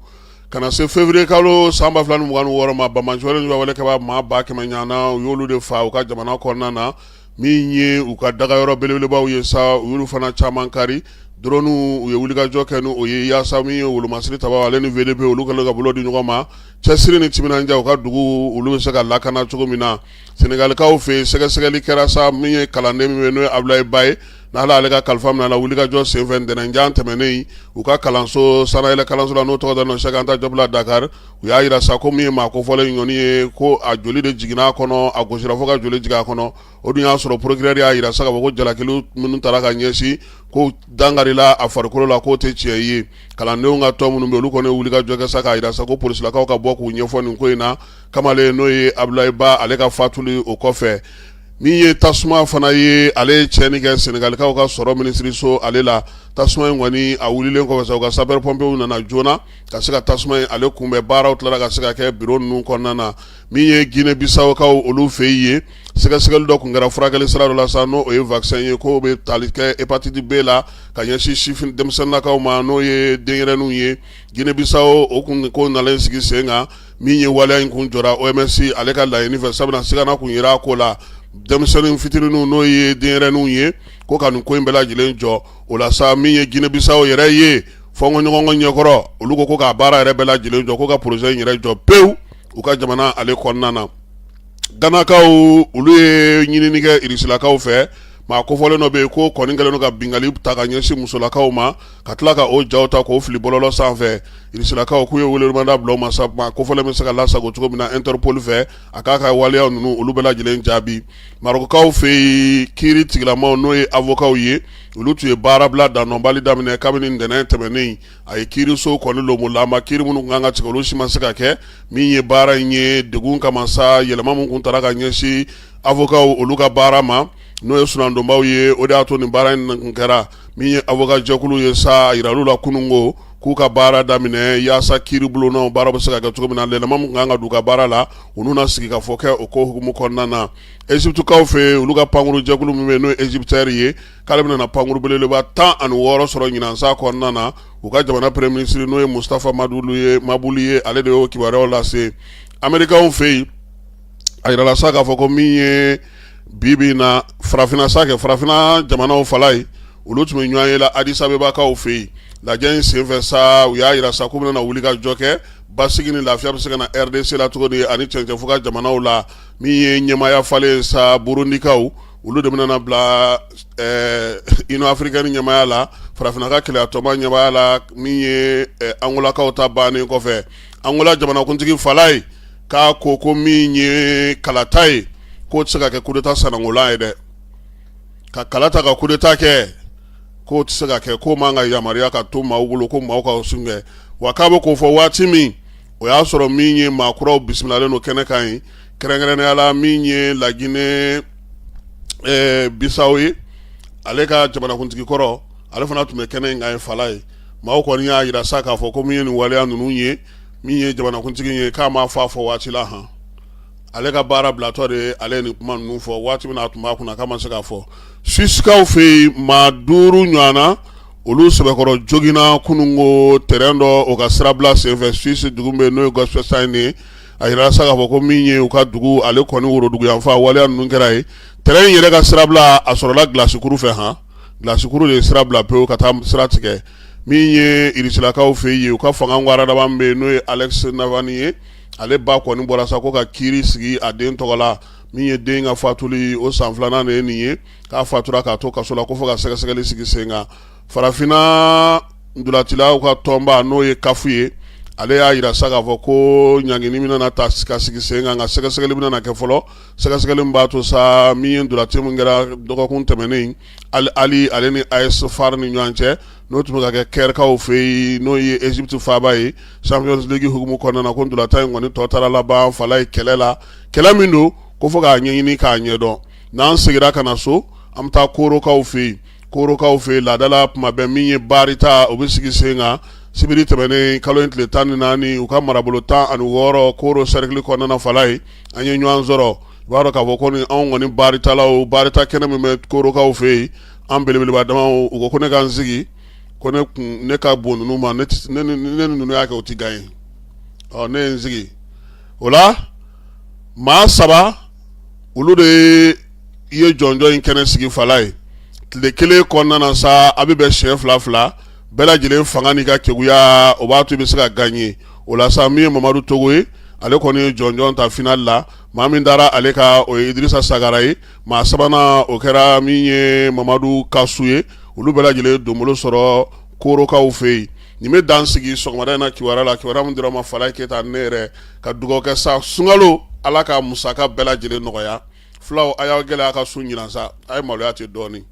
ka na se février kalo san 2026 ma. Banbaanci wale juguya wale kɛbaa maa 100,000 ɲɔgɔnna, u y'olu de fa u ka jamana kɔnɔna na. Min ye u ka dagayɔrɔ belebelebaw ye sa, u y'olu fana caman kari. Drone, u ye wulikajɔ kɛ ni o ye yaasa min ye wolomasiri tabaw ale ni VDP, olu kɛlen ka bolo di ɲɔgɔn ma, cɛsiri ni timinandiya, u ka dugu olu bɛ se ka lakana cogo min na. Senegalikaw fɛ yen, sɛgɛsɛgɛli kɛra sa min ye kalanden min bɛ n'o ye Abulaye Ba ye, n'Ala ale ka kalifa minɛ la wulikajɔ senfɛ ntɛnɛnjan tɛmɛnen u ka kalanso sanayɛlɛ kalanso la, n'o tɔgɔ dalen don Cheikh Anta Diop la Dakar. U y'a jira sa ko min ye maa kofɔlen in kɔni ye, ko a joli de jiginna a kɔnɔ, a gosira fo ka joli jigin a kɔnɔ. O dun y'a sɔrɔ procureur y'a jira sa k'a fɔ ko jalakili minnu tara ka ɲɛsin ko dankarila a farikolo la, k'o tɛ tiɲɛ ye. Kalandenw ka tɔn minnu bɛ, olu kɔni ye wulikajɔ kɛ sa k'a jira sa ko polisilakaw ka bɔ k'u ɲɛfɔ nin ko in na. Kamalen n'o ye Abulaye Ba, ale ka fatuli o kɔfɛ, min ye tasuma fana ye, ale ye tiɲɛni kɛ Senegalikaw ka sɔrɔ minisiriso ale la. Tasuma in kɔni a wulilen kɔfɛ sa, u ka sapeur pompiers nana joona ka se ka tasuma in ale kunbɛn. Baaraw tilara ka se ka kɛ biro ninnu kɔnɔna na. Min ye Guinée Bissaukaw olu fɛ yen, sɛgɛsɛgɛli dɔ tun kɛra furakɛli sira dɔ la sa, n'o ye vaccin ye, k'o bɛ tali kɛ hépatite B la ka ɲɛsin sifin denmisɛnninnakaw ma, n'o ye denyɛrɛninw ye. Guinée Bissau o kun ko nalen sigi sen kan, min ye waleya in kun jɔra OMS ale ka laɲini fɛ, sabula sigana kun yera a ko la, denmisɛnnin fitininw n'o ye denyɛrɛninw ye, ko ka nin ko in bɛɛ lajɛlen jɔ. O la sa, min ye Guinée Bissau yɛrɛ ye, fɔnkɔɲɔgɔnkɔ ɲɛkɔrɔ, olu ko k'a baara yɛrɛ bɛɛ lajɛlen jɔ, ko ka projet in yɛrɛ jɔ pewu u ka jamana ale kɔnɔna na. Ganakaw, olu ye ɲinini kɛ Irisilakaw fɛ. Maa kofɔlen dɔ bɛ yen ko kɔni kɛlen don ka binkanni ta ka ɲɛsin musolakaw ma, ka tila ka o jaw ta k'o fili bɔlɔlɔ sanfɛ. Irisilakaw k'u ye welemada bila u ma sa, maa kofɔlen bɛ se ka lasago cogo min na Interpol fɛ, a k'a ka waleya ninnu olu bɛɛ lajɛlen jaabi. Marɔkukaw fɛ yen, kiiri tigilamaw n'o ye avocats ye, olu tun ye baarabila dandɔnbali daminɛ kabini ntɛnɛn tɛmɛnen. A ye kiiriso kɔni lonbolama, kiiri minnu kan ka tigɛ olu si ma se ka kɛ. Min ye baara in ye degun kama sa, yɛlɛma min tun taara ka ɲɛsin avocats olu ka baara ma, n'o ye sunandonbaw ye, o de y'a to nin baara in kun kɛra. Min ye avocat jɛkulu ye sa, a yiral'u la kununko k'u ka baara daminɛ yaasa kiiri bulonnaw baara bɛ se ka kɛ cogo min na. Yɛlɛma min kan ka don u ka baara la, u n'u na sigi ka fɔ kɛ o ko hukumu kɔnɔna na. Égyptekaw fɛ yen, olu ka pankuru jɛkulu min bɛ yen n'o ye Égyptair ye, k'ale bɛna pankuru belebeleba 16 sɔrɔ ɲinan san kɔnɔna na. U ka jamana premier ministre n'o ye Mustafa Mabuli ye, ale de y'o kibaruyaw lase. Amerikaw fɛ yen, a yirala sa k'a fɔ ko min ye bi bi na farafinna sa kɛ, farafinna jamanaw fala ye, olu tun bɛ ɲɔgɔn ye la Addis Abebakaw fɛ yen. Lajɛ in senfɛ sa, u y'a yira sa k'u bɛna wuli ka jɔ kɛ basigi ni lafiya bɛ se ka na RDC la cogo di, ani cɛncɛnfuga jamanaw la. Min ye ɲɛmaaya falen sa, Burundikaw olu de bɛna bila Union africaine ɲɛmaaya la, farafinna ka kelenyatɔnba ɲɛmaaya la, min ye Angolakaw ta bannen kɔfɛ. Angola jamanakuntigi fala ye k'a ko min ye kalata ye, k'o tɛ se ka kɛ coup d'état sanangolan ye dɛ. Ka kala ta ka coup d'état kɛ, k'o tɛ se ka kɛ, k'o man ka yamaruya ka to maaw bolo, ko maaw ka sun kɛ. Wa k'a bɛ k'o fɔ waati min, o y'a sɔrɔ min ye maa kuraw bisimilalen don kɛnɛ kan ye, kɛrɛnkɛrɛnnenya la min ye Laginɛ Bisawo ye, ale ka jamanakuntigi kɔrɔ, ale fana tun bɛ kɛnɛ in kan ye fala ye. Maaw kɔni y'a jira sa k'a fɔ ko min ye nin waleya ninnu ye, min ye jamanakuntigi ye, k'a m'a fɔ a fɔ waati la han, ale ka baara bilatɔ de ye ale ye nin kuma ninnu fɔ. Waati min na a tun b'a kunna, k'a ma se k'a fɔ. Suisikaw fɛ yen, maa 5 ɲɔgɔn na, olu sɛbɛkɔrɔ joginna kununko terrain dɔ o ka sirabila senfɛ Suisse dugu bɛ yen n'o ye Gospstein ye. A yirala sa k'a fɔ ko min ye u ka dugu ale kɔni woroduguyanfan, waleya ninnu kɛra yen. Terrain in yɛrɛ ka sirabila, a sɔrɔla gilasikuru fɛ han, gilasikuru de ye sira bila pewu ka taa sira tigɛ. Min ye irisilakaw fɛ yen, u ka fanga waradaba bɛ yen n'o ye Alexei Navalny ye, ale ba kɔni bɔra sa ko ka kiiri sigi a den tɔgɔ la. Min ye den ka fatuli o san filanan de ye nin ye, k'a fatura k'a to kaso la, ko fo ka sɛgɛsɛgɛli sigi sen kan. Farafinna ntolacilaw ka tɔnba n'o ye CAF ye, ale y'a jira sa k'a fɔ ko ɲangini bɛna ta ka sigi sen kan, nka sɛgɛsɛgɛli bɛna kɛ fɔlɔ, sɛgɛsɛgɛli min b'a to sa min ye ntolaci min kɛra dɔgɔkun tɛmɛnen Al Ahly ale ni AS FAR ni ɲɔgɔn cɛ, n'o tun bɛ ka kɛ Kɛrikaw fɛ yen, n'o ye Egypte faaba ye, Champions League hukumu kɔnɔna na, ko ntolatan in kɔni tɔ taara laban fala ye kɛlɛ la, kɛlɛ min don ko fo k'a ɲɛɲini k'a ɲɛdɔn. N'an seginna ka na so, an bɛ taa Korokaw fɛ yen. Korokaw fɛ yen, laadala tuma bɛɛ min ye baarita, o bɛ sigi sen kan sibiri tɛmɛnen kalo in tile 14, u ka marabolo 16 Koro cercle kɔnɔna fala ye, an ye ɲɔgɔn sɔrɔ. I b'a dɔn k'a fɔ ko ni anw kɔni baaritalaw, baarita kɛnɛ min bɛ Korokaw fɛ yen, an belebeleba damaw, u ko ko ne ka n sigi, ko ne kun ne ka bon ninnu ma, ne ni ninnu y'a kɛ u tɛ gagner. Ɔ ne ye n sigi o la, maa saba olu de ye jɔnjɔn in kɛnɛ sigi fala ye tile kelen kɔnɔna na sa. A bɛ bɛn siɲɛ fila fila, bɛɛ lajɛlen fanga n'i ka keguya, o b'a to i bɛ se ka gagner o la sa. Min ye Mamadu Togo ye, ale kɔni ye jɔnjɔn ta final la. Maa min dara ale kan, o ye Idirisa Sagara ye. Maa sabanan, o kɛra min ye Mamadu Kasu ye. Olu bɛɛ lajɛlen donbolo sɔrɔ Korokaw fɛ yen. Nin bɛ dan sigi sɔgɔmada in na kibaruya la, kibaruya min dira ma Falaye Keyita, ne yɛrɛ ka dugawu kɛ sa, sunkalo Ala ka musaka bɛɛ lajɛlen nɔgɔya. Fulaw, a y'aw gɛlɛya ka sun ɲinan sa, a ye maloya ten dɔɔnin,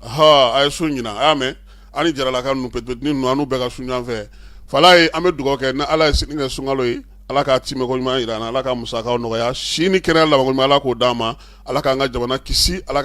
a ye sun ɲinan, a y'a mɛn. An ni jaralaka ninnu petipetini ninnu, an n'u bɛɛ ka sun ɲɔgɔn fɛ Falaye. An bɛ dugawu kɛ ni Ala ye sini kɛ sunkalo ye, Ala k'a timɛko ɲuman jira an na, Ala ka musakaw nɔgɔya, si ni kɛnɛya labanko ɲuman Ala k'o d'an ma, Ala k'an ka jamana kisi. Ala.